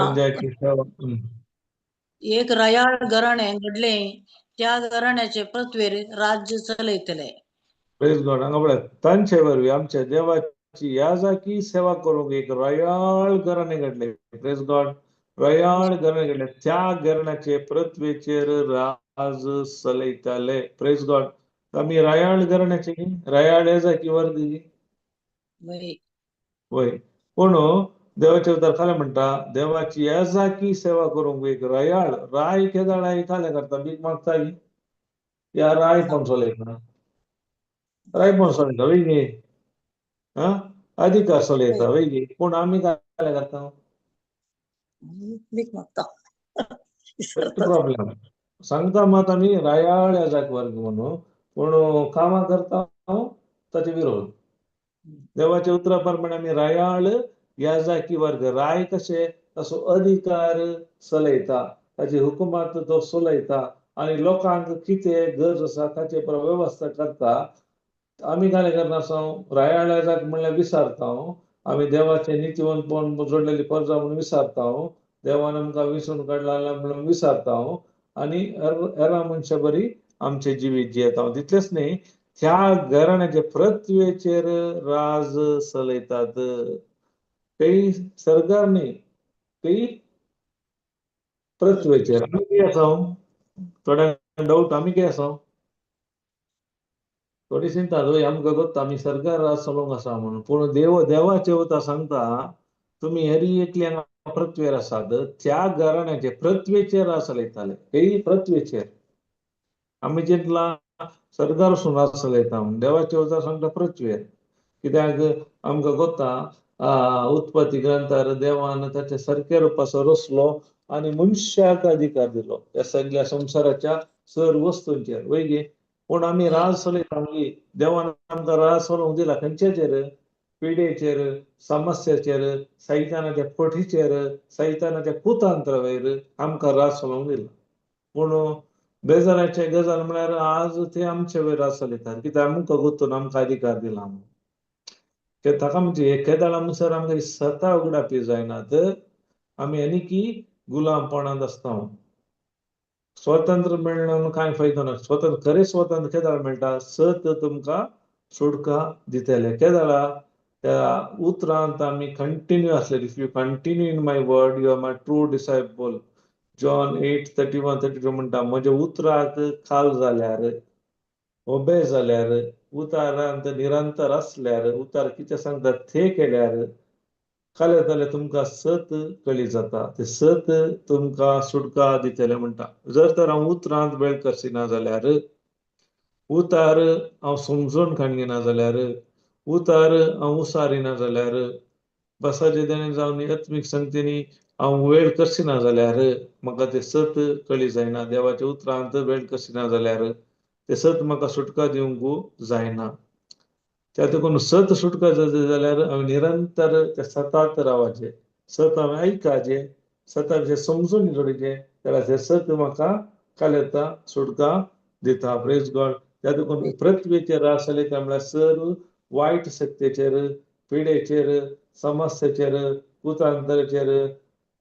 एक रयाळ घराणें घडलें, त्या घराण्याचे पृथ्वीर राज्य चलयतले. प्रेज गॉड. हांगा पळय तांचे वरवीं आमच्या देवाची याजाकी सेवा करूंक एक रयाळ घराणें घडलें. प्रेज गॉड. रयाळ घराणें घडलें, त्या घराण्याचे पृथ्वीचेर राज चलयताले. प्रेज गॉड. आमी रयाळ घराण्याचे, रयाळ याजाकी वर्ग वय, पूण देवाचे उतर खालें म्हणटा देवाची याजाकी सेवा करूंक एक रयाळ राय केदाळ खालें करता भीक मागता या राय पण चलयता, राय पण चलयता वय न्ही, आं अधिकार चलयता वय न्ही, पूण आमी काय करता भीक मागता. प्रॉब्लेम सांगता मात आमी रायाळ याजाक वर्ग म्हणून, पूण कामां करता ताचे विरोध. देवाच्या उतरा प्रमाणे आमी रायाळ याजाकी वर्ग, राय कशे तसो अधिकार चलयता, ताची हुकुमात तो चलयता आनी लोकांक कितें गरज आसा ताचे वेवस्था करता. आमी काय करना आसा, रायाळ याजाक म्हणल्यार विसारता आमी देवाचें नितीवंतपण जोडलेली परजा म्हणून विसारता, देवान आमकां विसून काडला म्हणून विसारता आनी हेरां मनशां बरी आमचें जिवीत जियेता. तितलेंच न्ही, त्या घराण्याचे पृथ्वेचेर राज चलयतात. ते सरकार न्ही, ते पृथ्वेचेर. आमी कितें आसा? थोड्यांक डावट, आमी कितें आसा? थोडी चिंता, आमकां गोत्ता आमी सरकार राज चलोवंक आसा म्हणून, पूण देव देवाचे वता सांगता तुमी हरी एकली हांगा पृथ्वेर आसात, त्या घराण्याचे पृथ्वेचेर राज चलयताले. हेय पृथ्वेचेर आमी चिंतला सरकार वसून राज चलयता म्हणून, देवाचे वता सांगता पृथ्वेर. कित्याक आमकां गोत्ता उत्पत्ती ग्रंथार देवान ताच्या सारक्या रुपाचो रचलो आनी मनशाक अधिकार दिलो ह्या सगळ्या संवसाराच्या सर वस्तूंचेर, वय गे? पूण आमी राज चलयता गी, देवान आमकां राज चलोवंक दिला खंयच्याचेर? पिडेचेर, समस्याचेर, सैतानाच्या फटीचेर, सैतानाच्या कुतांत्रावयर आमकां राज चलोवंक दिला. पूण बेजाराचे गजाल म्हळ्यार आज ते आमचे वयर राज चलयतात, कित्याक आमकां गोतून आमकां अधिकार दिला म्हणून. ताका म्हणजे एकेदाळा म्हणसर आमकां सता उगडापी जायना तर आमी आनी की गुलामपणांत आसता. स्वतंत्र मेळना कांय फायदो ना. स्वतंत्र खरें स्वतंत्र केदाळ मेळटा? सत तुमकां सुटका दितले. केदाळा त्या उतरांत आमी कंटिन्यू आसले. If you continue in my word you are my true disciple. John 8:31-32 म्हणटा, म्हज्या उतराक खाल जाल्यार, ओबे जाल्यार, उतारांत निरंतर आसल्यार, उतार कितें सांगता ते केल्यार, खाल्या जाल्यार तुमकां सत कळी जाता, ते सत तुमकां सुटका दितले म्हणटा. जर तर हांव उतरांत वेळ करसिना जाल्यार, उतार हांव समजून काडगिना जाल्यार, उतार हांव उसारिना जाल्यार, बसाचे देणें जावन आत्मीक संगतींनी हांव वेळ करसिना जाल्यार, म्हाका ते सत कळी जायना. देवाच्या उतरांत वेळ करसिना जाल्यार ते सत म्हाका सुटका दिवंक जायना. त्या देखून सत सुटका जाता जाल्यार हांवें निरंतर त्या सतात रावाचें, सत हांवें आयकाचें, सता विशय समजून जोडचें, जाल्यार तें सत म्हाका काल येता सुटका दिता. Praise God. त्या देखून पृथ्वेचेर राज चलयता म्हळ्यार सर्व वायट शक्तेचेर, पिडेचेर, समस्येचेर, कुतांतराचेर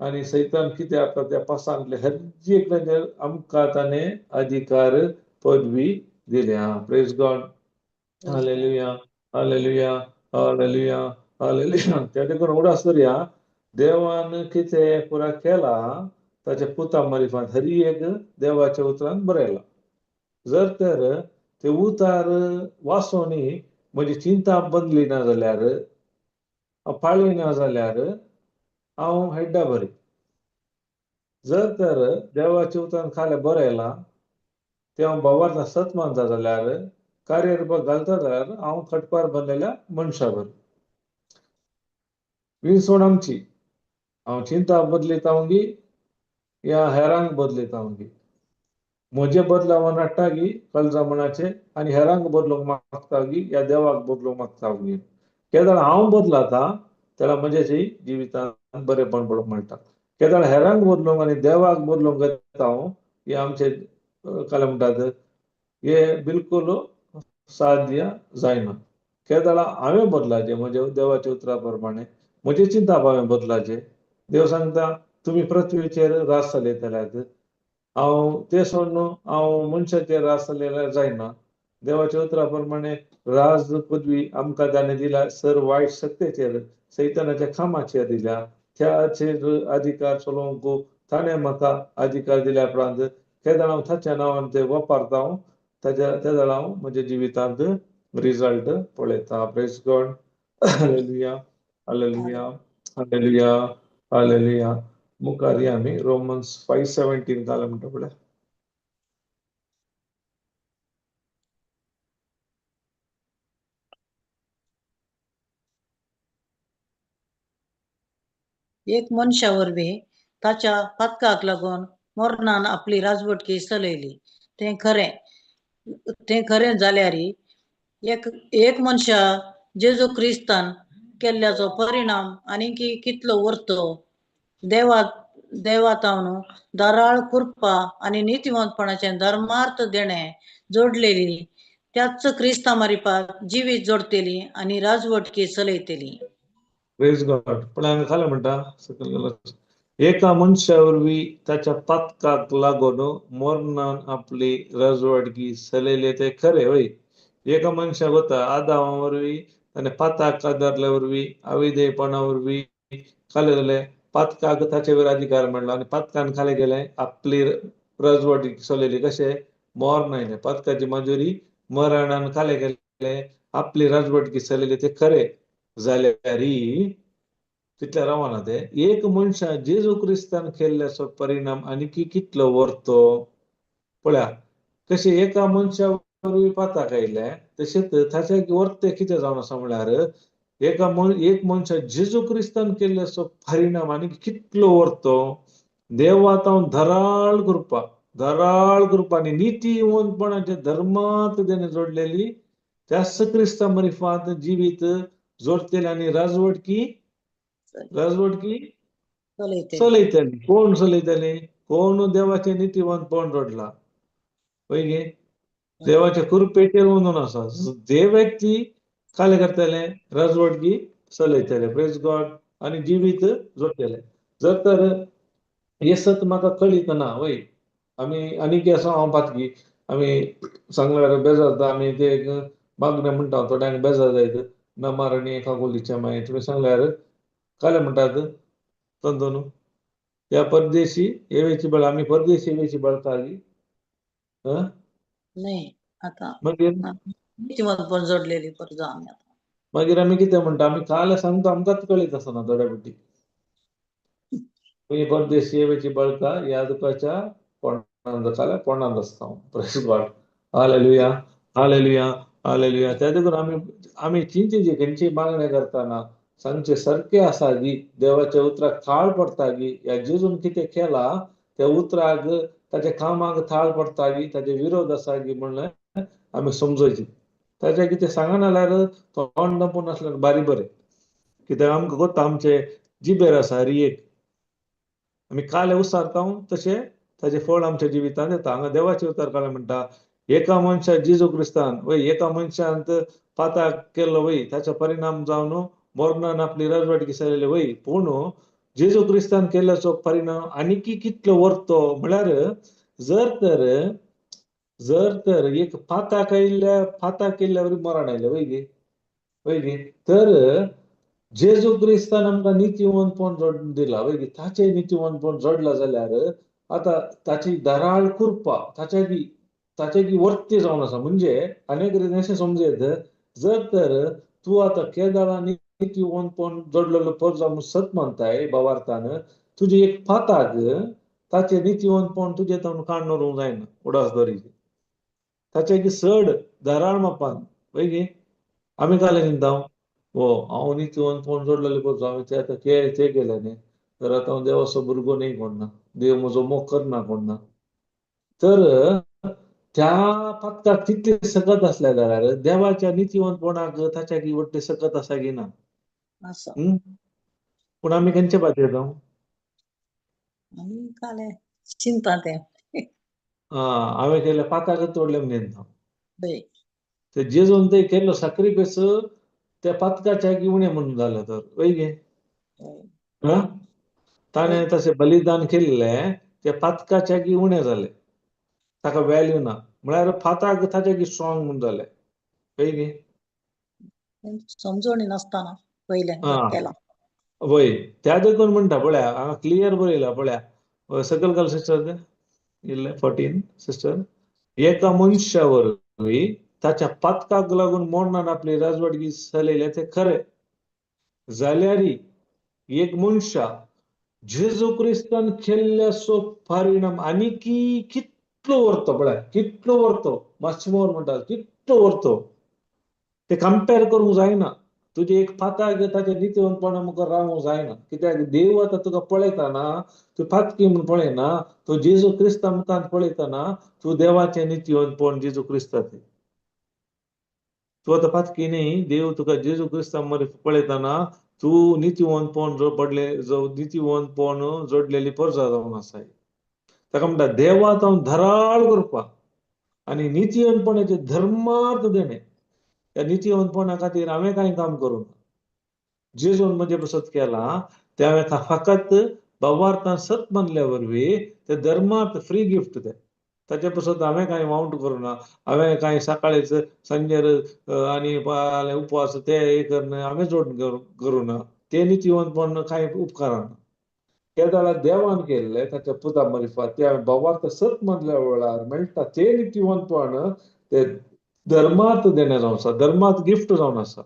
आनी सैतान कितें आता त्या पासांतले हर एकल्याचेर आमकां ताणें अधिकार पदवी दिल्या. Praise God. Hallelujah, hallelujah, hallelujah, hallelujah. त्या देखून उडास करुया, देवान कितें पुरा केला ताच्या पुता मारिफात हरी एक देवाच्या उतरान बरयला. जर तर ते उतार वाचोनी म्हजी चिंता बदली ना जाल्यार, पाळी ना जाल्यार हांव हेड्डा बरी. जर तर देवाच्या उतरान खालें बरयलां तें हांव भावार्थ सत मानता जाल्यार, कार्य घालता जाल्यार हांव खटपार बांदलेल्या मनशा बरी. विणसोण आमची, हांव चिंता बदलिता गी या हेरांक बदलिता गी, म्हजे बदलावन हाडटा गी कळजा मनाचे आनी हेरांक बदलूंक मागता गी या देवाक बदलूंक मागता गी. केदाळ हांव बदलाता तेन्ना म्हज्या जिवितांत बरेपण पळोवंक मेळटा. केदाळ हेरांक बदलूंक आनी देवाक बदलूंक येता हांव, हे आमचे काय म्हणटात हे बिलकुल साध्य जायना. केदाळा हांवें बदलाचें म्हज्या देवाच्या उतरा प्रमाणे, म्हजें चिंताप हांवें बदलाचें. देव सांगता तुमी पृथ्वीचेर राज चलयतल्यात, हांव तें सोडून हांव मनशाचेर राज चलयल्यार जायना. देवाच्या उतरा प्रमाणे राज पदवी आमकां ताणें दिल्या, सर वायट शक्तेचेर, सैतानाच्या कामाचेर दिल्या, त्याचेर अधिकार चलोवंक ताणें म्हाका अधिकार दिल्या उपरांत केदाळ हांव ताच्या नांवान ते वापरता हांव ताच्या त्या वेळार हांव म्हज्या जिवितांत रिजल्ट पळयता. Praise God. Hallelujah, hallelujah, hallelujah, hallelujah. मुखार या आमी रोमन्स 5:17 घाल म्हणटा पळय. एक मनशा वरवीं ताच्या पातकाक लागून मरणान आपली राजवटकी चलयली, तें खरें. तें खरें जाल्यार एक एक मनशा जेजू क्रिस्तान केल्ल्याचो परिणाम आनी कितलो उरतो. देवा देवातावन दराळ कृपा आनी नितीवंतपणाचें धर्मार्थ देणें जोडलेली त्याच क्रिस्ता मारिपात जिवीत जोडतेली आनी राजवटकी चलयतली. प्रेज गॉड. पण हांगा खालें म्हणटा सकयल गेलो, एका मनशा वरवीं ताच्या पातकाक लागून मरणान आपली राजवाडकी चलयली तें खरें. वय, एका मनशाक वता आदामा वरवीं ताणें पाताक आदारल्या वरवीं अविधेयपणा वरवीं खालें जालें, पातकाक ताचे वयर अधिकार मेळ्ळो आनी पातकान खालें गेलें आपली राजवाडकी चलयली. कशें? मरण आयलें, पातकाची मजुरी मरणान खालें गेलें आपली राजवटकी चलयली ते खरें. जाल्यार तितल्या रावना ते एक मनशान जेजू क्रिस्तान केल्ल्याचो परिणाम आनीकी कितलो व्हरतो पळया. कशें एका मनशा वरवीं पाताक आयलें तशेंच ताच्या वर्ते कितें जावन आसा म्हळ्यार एका एक मनशा जेजू क्रिस्तान केल्ल्याचो परिणाम आनी कितलो व्हरतो. देवा धराळ कृपा, धराळ कृपा आनी नितीवंतपणाच्या धर्मांत तेणे जोडलेली त्याच क्रिस्ता मरिफात जिवीत जोडटले आनी राजवटकी राजवटकी चलयतली. चलयतली. कोण चलयतले? कोण देवाचें नितीवंतपण जोडला वय गे, देवाच्या कृपेचेर वंदून आसा जे व्यक्ती काले करतले राजवटकी चलयतले. प्रेज गॉड. आनी जिवीत जोडटले. जर तर हें सत म्हाका कळीत ना वय, आमी आनीक आसा हांव पातकी, आमी सांगल्यार बेजार जाता, आमी ते मागणें म्हणटा थोड्यांक बेजार जायत नमारणी एका गोलीच्या मागीर तुमी सांगल्यार काले म्हणटात तंतनु त्या परदेशी येवेची बळ, आमी परदेशी येवेची बळकाली. नाही आता मागीर नितीमंतपण जोडलेली परजा आमी आता. मागीर आमी कितें म्हणटा, आमी काल सांगता आमकांच कळीत आसना थोड्या पटी. तुमी परदेशी येवेची बळका ह्या दुखाच्या पोंडांत काल्या पोंडांत आसता. Praise God. Hallelujah, hallelujah, hallelujah. त्या देखून आमी आमी चिंतेची खंयची मागणें करतना सांगचे सारकें आसा गी, देवाच्या उतराक थाळ पडटा गी, ह्या जेजून कितें केला त्या उतराक ताच्या कामाक थाळ पडटा गी, ताचे विरोध आसा गी म्हणलें आमी समजोयची. ताच्या कितें सांगना जाल्यार तोंड धांपून आसल्यार बारी बरें. कित्याक आमकां कोत्ता आमचे जिबेर आसा रियेक, आमी काले उसारता तशें ताचें फळ आमच्या जिवितांत येता. हांगा देवाचें उतर काले म्हणटा एका मनशा जेजू क्रिस्तान वय एका मनशांत पाताक केल्लो वय ताचो परिणाम जावन मरणान आपली राजवाटकी चलयली वय, पूण जेजू क्रिस्तान केल्ल्याचो परिणाम आनीकी कितलो व्हरतो म्हळ्यार जर तर जर तर एक पाताक आयिल्ल्या पाताक केल्ल्या वरी मरण आयलें वय गे, वय गे, तर जेजू क्रिस्तान आमकां नितीवंतपण जोडून दिला वय गे, ताचें नितीवंतपण जोडलां जाल्यार आतां ताची दराळ कृपा ताच्या ताचे की वर्ती जावन आसा. म्हणजे अनेक रितीन अशें समजू येता, जर तर तूं आतां केदाळा नितीवंतपण जोडलेलो परजा म्हूण सत मानताय भावार्थान, तुजें एक पाताक ताचें नितीवंतपण तुजें ताणून काडून व्हरूंक जायना उडास दवरीचे ताचे की चड दराळ मापान वय गे. आमी काले चिंता हो हांव नितीवंतपण जोडलेलें परजा, हांवें ते आतां ते केलें न्ही, तर आतां हांव देवाचो भुरगो न्ही कोण ना, देव म्हजो मोग करना कोण ना, तर त्या पातकाक तितली सकत आसल्या जाल्यार देवाच्या नितीवंतपणाक ताच्या की वट्टी सकत आसा की ना? आसा. पूण आमी खंयचे पातयेता? आमी काले चिंता तें. हांवें केल्ल्या पाताकच तोडलें म्हूण चिंता. वय. ते जेजून ते केल्लो साक्रिफायस त्या पातकाच्या की उणें म्हणून जालें तर वय गे. वय. ताणें तशें बलिदान केल्लें ते पातकाच्या की उणें जालें, ताका वॅल्यू ना, म्हळ्यार पाताक ताच्या की स्ट्रॉंग म्हूण जालें वय गे. समजोणी नासतना पयलें केलां. वय, त्या देखून म्हणटा पळया हांगा क्लियर बरयला पळया सकयल घाल सिस्टर इल्लें 14 सिस्टर. एका मनशा वरवीं ताच्या पातकाक लागून मरणान आपली राजवटकी चलयल्या तें खरें, जाल्यार एक मनशा जेजू क्रिस्तान केल्ल्याचो परिणाम आनीकी कितलो व्हरतो पळय, कितलो व्हरतो, मातशें मोर म्हणटा कितलो व्हरतो ते कंपेर करूंक जायना. तुजें एक पाताक ताच्या नितीवंतपणा मुखार रावूंक जायना, कित्याक देव आतां तुका पळयतना तूं पातकी म्हूण पळयना, तूं जेजू क्रिस्ता मुखार पळयतना तूं देवाचें नितीवंतपण जेजू क्रिस्ताचें. तूं आतां पातकी न्ही, देव तुका जेजू क्रिस्ता मरे पळयतना तूं नितीवंतपण जो पडले जो नितीवंतपण जोडलेली परजा जावन आसाय. ताका म्हणटा देवा तावन धराळ करपा आनी नितीवंतपणाचें धर्मार्थ देणें. त्या नितीवंतपणा खातीर हांवें कांय काम करूंक ना, जेजून म्हजे पसत केला ते हांवें फकत भावार्थान सत मानल्या वरवीं ते धर्मांत फ्री गिफ्ट ते. ताचे पसत हांवें कांय वावंट करूं ना, हांवें कांय सकाळीच सांजेर आनी उपवास ते हे करून हांवें जोड करूं ना, ते नितीवंतपण कांय उपकाराना. केदाळा देवान केल्ले ताच्या पुता मारिफात ते हांवें भावार्थ सत मानल्या वेळार मेळटा ते नितीवंतपण ते धर्मांत देणें जावन आसा, धर्मांत गिफ्ट जावन आसा.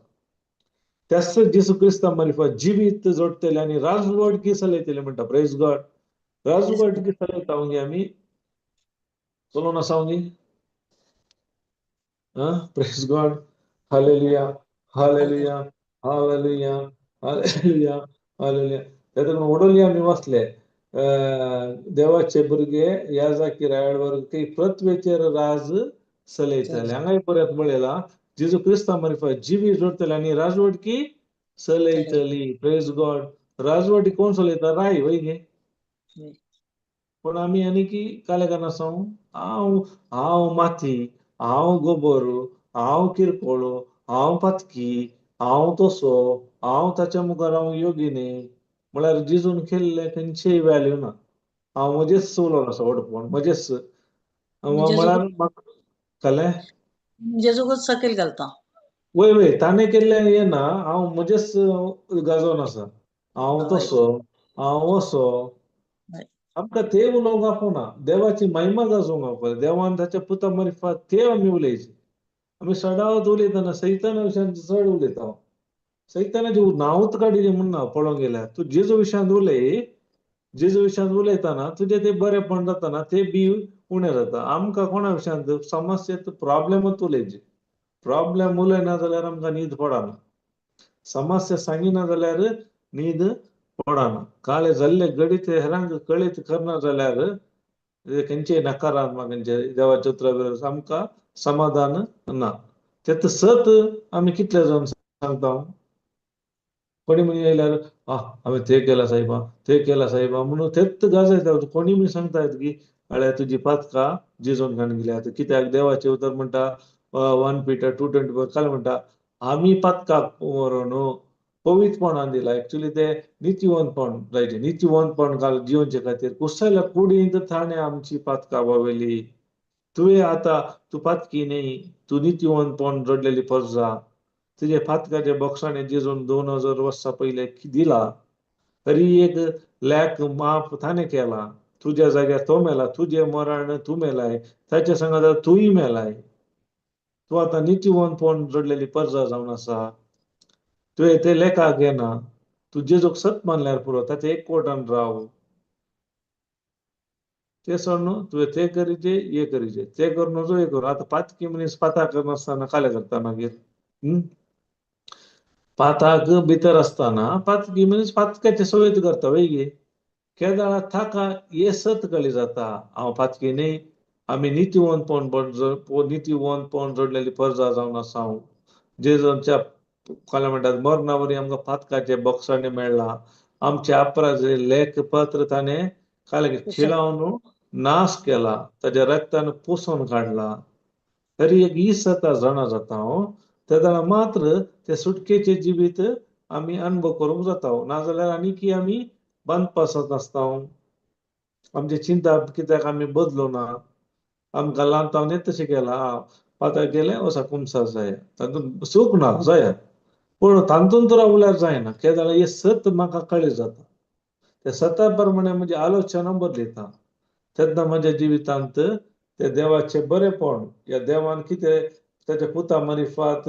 त्याच जेजू क्रिस्ता मारिफात जिवीत जोडटले आनी राजवटकी चलयतले म्हणटा. प्रेज गॉड. राजवटकी चलयता गे आमी चलोवन आसा गे. Praise God. Hallelujah, hallelujah, hallelujah, hallelujah, hallelujah. तातूंत ओडोली आमी वाचले देवाचे भुरगे याजाकी रायड वर्ग पृथ्वेचेर राज चलयतले. हांगाय परत पळयला जेजू क्रिस्ता मारिफात जिवी जोडटले आनी राजवटकी चलयतली. Praise God. राजवटी कोण चलयता? राय वय गे. पूण आमी आनी की काले करना आसा, हांव हांव माती, हांव गोबर, हांव किरकोळ, हांव पातकी, हांव तसो, हांव ताच्या मुखार हांव योगी न्ही. म्हळ्यार जेजून केल्लें खंयचेय व्हॅल्यू ना. हांव म्हजेच उलोवन आसा व्हडपण म्हजेच म्हळ्यार कळ्ळें? जेजूकच सकयल घालता. वय वय ताणें केल्लें हें ना, हांव म्हजेच गाजोवन आसा, हांव तसो, हांव असो. आमकां ते उलोवंक आपोवना, देवाची महिमा गाजोवंक आपोवना. देवान ताच्या पुता मारिफात ते आमी उलयचे. आमी सदांच उलयतना सैताना विशयान चड उलयता. सैतानाचें नांवूच काडिल्लें म्हूण ना पळोवंक गेल्यार. तूं जेजू विशयांत उलय, जेजू विशयांत उलयतना तुजें तें बरेंपण जाताना ते बी उणें जाता. आमकां कोणा विशयांत समस्या प्रॉब्लेमूच उलयचे. प्रॉब्लेम उलयना जाल्यार आमकां न्हीद पडना, समस्या सांगिना जाल्यार न्हीद पडना. काळे जाल्ले घडीत हेरांक कळीत करना जाल्यार खंयचेय नकारात्मक खंयचे देवाच्या उतरा बरोबर आमकां समाधान ना. तें सत आमी कितले जावन सांगता. कोणी म्हण येयल्यार आ हांवें तें केलां सायबा, तें केलां सायबा म्हणून तेच गाजयता. कोणी बी सांगता की अळे तुजी पातकां जेजून काडून गेल्या. कित्याक देवाचें उतर म्हणटा 1 Peter 2:24 काल म्हणटा आमी पातकाक व्हरून पवित्रपणान दिला. एक्चुली ते नितीवंतपण जायचे, नितीवंतपण काल जिवनचे खातीर कुसायल्या कुडींत ताणें आमची पातकां वावयली. तुवें आतां तूं पातकी न्ही, तूं नितीवंतपण जोडलेली परजा. तुजे पातकाचे बक्षाणे जेजून 2000 वर्सां पयले दिला, तरी एक लॅक माफ ताणें केला. तुज्या जाग्यार तो मेला, तुजें मरण तूं मेलाय, ताच्या सांगात तूंय मेलाय. तूं आतां नितीवंतपण जोडलेली परजा जावन आसा. तुवें ते लेखाक येना, तूं जेजूक सत मानल्यार पुरो, ताचे एक कोटान राव. ते सोडून तुवें ते करीजे हे करीजे, ते करूं नजो हे करूं. आतां पातकी मनीस पाताक करनासतना काले करता मागीर. पाताक भितर आसतना पातकी मनीस पातकाचे सवयत करता वय गे. केदाळा ताका हे सत कळी जाता, हांव पातकी न्ही, आमी नितीवंतपण नितीवंतपण जोडलेली परजा जावन आसा. हांव जेजूच्या कोणा म्हणटात मरणा वरवीं आमकां पातकाचे बक्षाणे मेळ्ळां. आमचे अपराध लेख पत्र ताणें काले खिळावन नाश केला, ताच्या रक्तान पुसून काडला. तरी एक ही सता जाणा जाता हांव तेदळा मात्र ते सुटकेचे जिवीत आमी अनुभव करूंक जाता. नाजाल्यार आनी की आमी बांदपासत आसता. आमचे चिंता कित्याक आमी बदलो ना. आमकां ल्हान तशें केलां, पाताक गेलें वसा कुमसार जाय, तातूंत सूख ना जाय, पूण तातूंत रावल्यार जायना. केदाळा हें सत म्हाका कळी जाता, त्या सता प्रमाणे म्हजी आलोचना बदलिता. तेन्ना म्हज्या जिवितांत ते देवाचें बरेंपण या देवान कितें ताच्या पुता मारिफात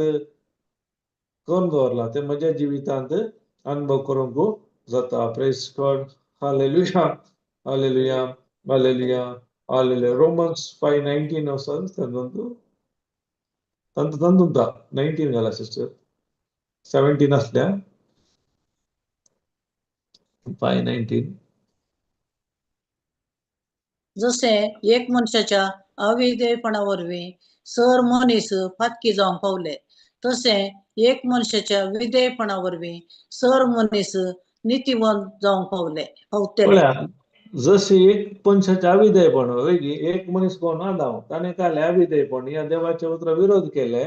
करून दवरला ते म्हज्या जिवितांत अनुभव करूंक जाता. Praise God. Hallelujah, hallelujah, hallelujah, hallelujah. Romans 5:19 आसा तातूंत तातूंत 19 घाला सिस्टर, 17 आसल्या 5:19. जसे एक मनशाच्या अविधेयपणा वरवीं सर मनीस पातकी जावंक पावले, तसे एक मनशाच्या विधेयपणा वरवीं सर मनीस नितीवंत जावंक पावले पावतले. पळया, जशें एक मनशाचें अविधेयपण वय गी, एक मनीस कोण आदाव, ताणें काले अविधेयपण या देवाच्या उतरा विरोध केले,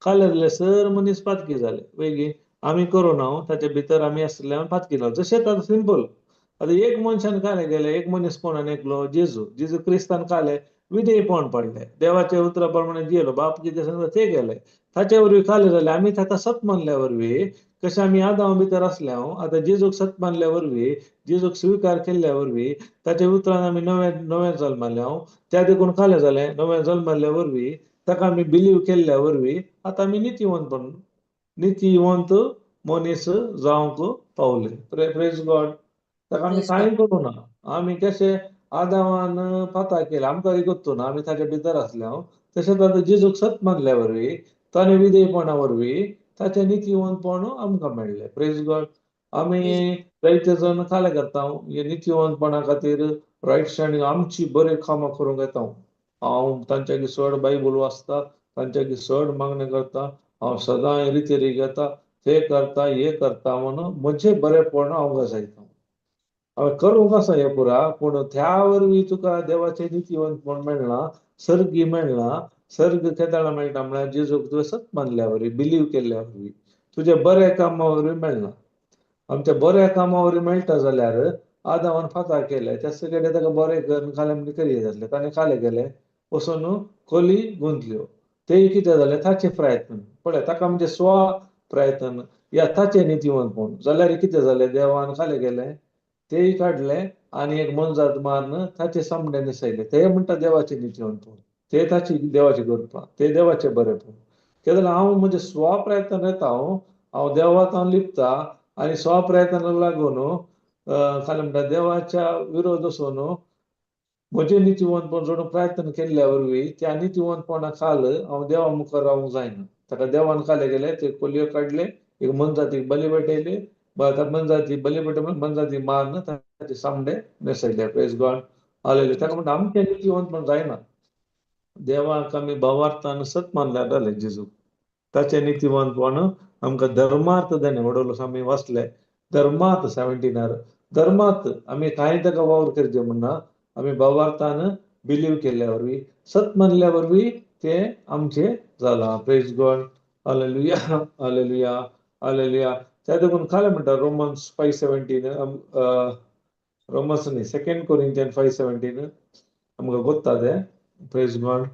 काले जाले सर मनीस पातकी जाले वय गी. आमी करूं ना, ताचे भितर आमी आसले पातकी लावप. जशें आतां सिंपल, आतां एक मनशान काले गेले, एक मनीस कोण एकलो जेजू, जेजू क्रिस्तान काले विधेयपण पडले, देवाच्या उतरा प्रमाणे जियेलो, बाप कितें सांगता ते गेले, ताचे वरवीं काले जाले. आमी ताका सत मानल्या वरवीं, कशें आमी आदांव भितर आसले हांव, आतां जेजूक सत मानल्या वरवीं, जेजूक स्विकार केल्ल्या वरवीं, ताच्या उतरान आमी नवे नवे जल्माले हांव, त्या देखून काले जालें, नवे जल्माल्या वरवीं ताका आमी बिलीव केल्ल्या वरवीं आतां आमी नितीवंत नितीवंत मनीस जावंक पावले. Praise God. ताका आमी कांय करूं ना. आमी कशें आदावान पाता केलें आमकां गोत्तू ना, आमी ताच्या भितर आसले हांव, तशेंच आतां जेजूक सत मानल्या वरवीं, ताणें विधेयपणा वरवीं ताचें नितीवंतपण आमकां मेळ्ळें. Praise God. आमी जायते जाण काले करता हे नितीवंतपणा खातीर रायट स्टँडींग आमची बरी कामां करूंक येता. हांव तांच्यागी चड बायबल वाचता, तांच्यागी चड मागणें करता, हांव सदां रितेरी घेता, ते करता हे करता म्हणून म्हजें बरेंपण हांव गाजयता. हांवें करूंक आसा हें पुरा, पूण त्या वरवीं तुका देवाचें नितीवंतपण मेळना, सर्गी मेळना. सर्ग केदळा मेळटा म्हळ्यार जेजूक तुवें सत मानल्या वरवीं, बिलीव केल्ल्या वरवीं, तुज्या बऱ्या कामा वरवीं मेळना. आमच्या बऱ्या कामा वरवीं मेळटा जाल्यार आदावान फाता केले त्या सगळे ताका बरें करून खालें म्हणजे करिये जातलें, ताणें खालें गेलें वचून कोली गुंतल्यो, तेय कितें जालें ताचें प्रयत्न पळय, ताका म्हणजे स्व प्रयत्न या ताचें नितीवंतपण जाल्यार कितें जालें, देवान खालें गेलें तेय काडलें आनी एक मनजात मारून ताचे सामणे न्हेसयलें. ते म्हणटा देवाचें नितीवंतपण, ते ताची देवाची कृपा, ते देवाचें बरेंपण. कितें जालें, हांव म्हजें स्व प्रयत्न येता, हांव हांव देवाक हांव लिपता आनी स्व प्रयत्नाक लागून खालें म्हणटा देवाच्या विरोध वचून म्हजें नितीवंतपण जोडून प्रयत्न केल्ल्या वरवीं त्या नितीवंतपणा खाल हांव देवा मुखार रावूंक जायना. ताका देवान खाले गेले, ते कोलयो काडले, एक मनजातीक बली भेटयली, मनजाती बली भेटय मनजाती मारून ताचे सामणे न्हेसयले. Praise God. हालेलुया. ताका म्हणटा आमचें नितीवंतपण जायना, देवाक आमी भावार्थान सत मानल्यार जालें जेजूक, ताचें नितीवंतपण आमकां धर्मार्थ देणें वडवलो. आमी वाचले धर्मार्थ 17 धर्मार्थ आमी कांय ताका वावर करचें म्हणना, आमी भावार्थान बिलीव केल्ल्या वरवीं, सत मानल्या वरवीं तें आमचें जालां. Praise God. Hallelujah, hallelujah, hallelujah. त्या देखून खालें म्हणटा रोमन्स 5:17, रोमन्स न्ही, 2 कोरिंथियन 5:17 आमकां गोत्ता तें. Praise God.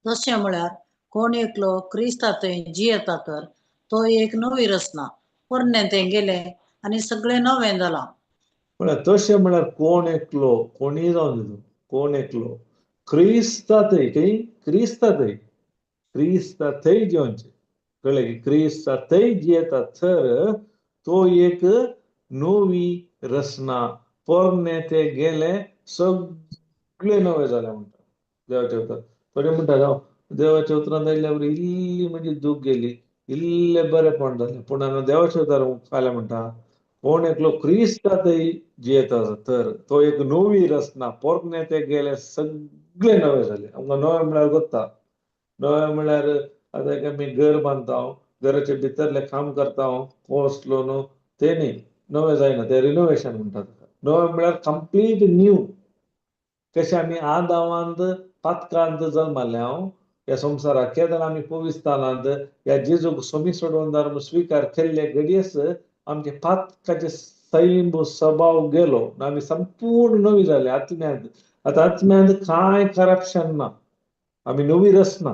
तशें म्हळ्यार कोण एकलो क्रिस्ता थंय जियेता तर तो एक नवी रचना, पोरणें तें गेलें आनी सगळें नवें जालां. म्हळ्यार तशें म्हळ्यार कोण एकलो, कोणीय जावन दिता, कोण एकलो क्रिस्ता थंय, खंय क्रिस्ता थंय, क्रिस्ता थंय जिवनचें कळ्ळें की क्रिस्ता थंय जियेता तर तो एक नवी रचना, पोरणें तें गेलें सगळें नवें जालें म्हणटा देवाच्या उतरान. थोडे म्हणटा जावं देवाच्या उतरान आयल्या वरवीं इल्ली म्हणजे दूख गेली, इल्लें बरेंपण जालें, पूण हांगा देवाच्या उतरान खालें म्हणटा कोण एकलो क्रिस्ता थंय जियेता तर तो एक नवी रचना, पोरणें तें गेलें सगळें नवें जालें. आमकां नवें म्हळ्यार गोत्ता, नवें म्हळ्यार आतां एक आमी घर बांदता, घराचे भितरलें काम करता, कोसलो न्हू तें न्ही, नवें जायना, तें रिनोवेशन म्हणटा ताका. नवें म्हळ्यार कंप्लीट न्यू. कशें आमी आदावांत पातकांत जल्माले हांव ह्या संवसाराक, केन्ना आमी पविस्तानांत ह्या जेजूक सोमी सोडवणदार म्हूण स्विकार केल्ले घडयेच आमचे पातकाचे सैम स्वभाव गेलो, आमी संपूर्ण नवी जाले आत्म्यांत. आतां आत्म्यांत कांय करप्शन ना, आमी नवी रचना.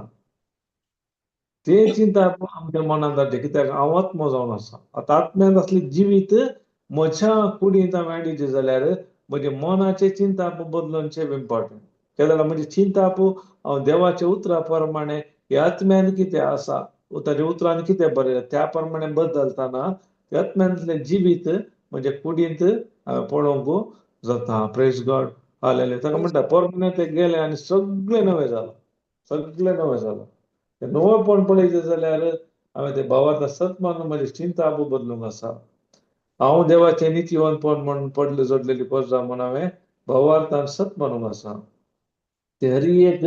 ते चिंता आमच्या मनांत जाता कित्याक हांव आत्मो जावन आसा. आतां आत्म्यांत आसलें जिवीत म्हज्या कुडींत हांवें हाडिल्लें जाल्यार म्हज्या मनाचें चिंताप बदलूनचें इम्पोर्टंट. कितें जाल्यार म्हजें चिंताप हांव देवाच्या उतरा प्रमाणे ह्या आत्म्यान कितें आसा, ताच्या उतरान कितें बरयलां त्या प्रमाणे बदलतना त्या आत्म्यांतलें जिवीत म्हज्या कुडींत हांवें पळोवंक जाता. Praise God. हालेलुया. ताका म्हणटा पोरणें तें गेलें आनी सगळें नवें जालां, सगळें नवें जालां. तें नवेंपण पळयचें जाल्यार हांवें तें भावार्थ सत मानून म्हजें चिंताप बदलूंक आसा. हांव देवाचें नितीवंतपण म्हण पडलें जोडलेली परजा म्हण हांवें भावार्थान सत मानूंक आसा. ते हर एक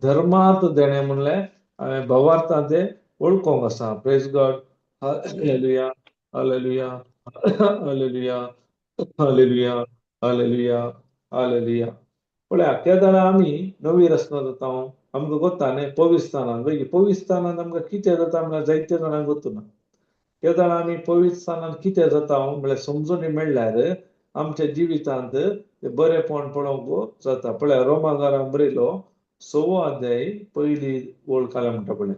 धर्मार्थ देणें म्हणलें हांवें भावार्थान तें वळखूंक आसा. Praise God. Hallelujah, hallelujah, hallelujah, hallelujah, hallelujah, hallelujah. पळया केदळा आमी नवी रचना जाता, आमकां गोत्ता न्ही पवित्रस्थानान. पळय पवित्रस्थानान आमकां कितें जाता म्हळ्यार जायते जाणांक गोत्तू ना. केदळा आमी पवित्रस्थानान कितें जाता म्हळ्यार समजून मेळ्ळ्यार आमच्या जिवितांत ते बरेपण पळोवंक जाता. पळया रोमागारान बरयलो 6वो अध्याय पयली ओळ काल्या म्हणटा पळय,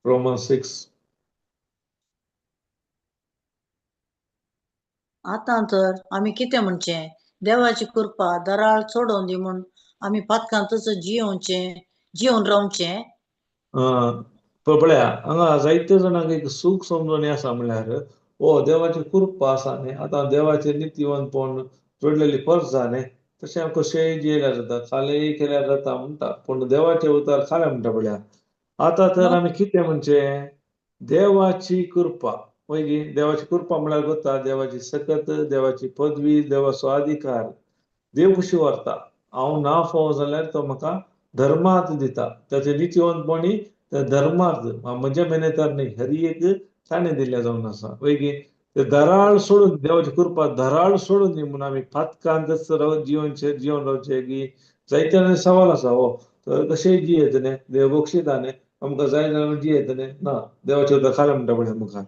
रोमन 6. आतां तर आमी कितें म्हणचें? देवाची कृपा दराळ चडोवन दी म्हूण आमी पातकांतच जियोवचें, जिवन रावचें. पळया हांगा जायते जाणांक एक सूख समजणी आसा म्हणल्यार ओ देवाची कृपा आसा न्ही, आतां देवाचें नितीवंतपण जोडलेली पर्जा न्ही, तशें आमकां कशेंय जियेल्यार जाता, कालेय केल्यार जाता म्हणटा. पूण देवाचें उतर खालें म्हणटा पळया. आतां तर आमी कितें म्हणचें? देवाची कृपा. मागीर देवाची कृपा म्हळ्यार गोता देवाची सकत, देवाची पदवी, देवाचो अधिकार. देव कशी व्हरता, हांव ना फावो जाल्यार तो म्हाका धर्मार्थ दिता, ताचे नितीवंतपणी त्या धर्मार्थ, म्हज्या मेहनतार न्ही, हरी एक ताणें दिल्लें जावन आसा. वयगी ते दराळ सोडून, देवाची कृपा दराळ सोडून दी म्हूण आमी पातकांतच जिवन जिवन रावचें की जायते जाणांचे सवाल आसा. हो तर कशेंय जियेत न्ही, देव बक्षिता न्ही, आमकां जाय जाल्यार जियेत न्ही. ना, देवाचें उतर खालें म्हणटा पळय मुखार.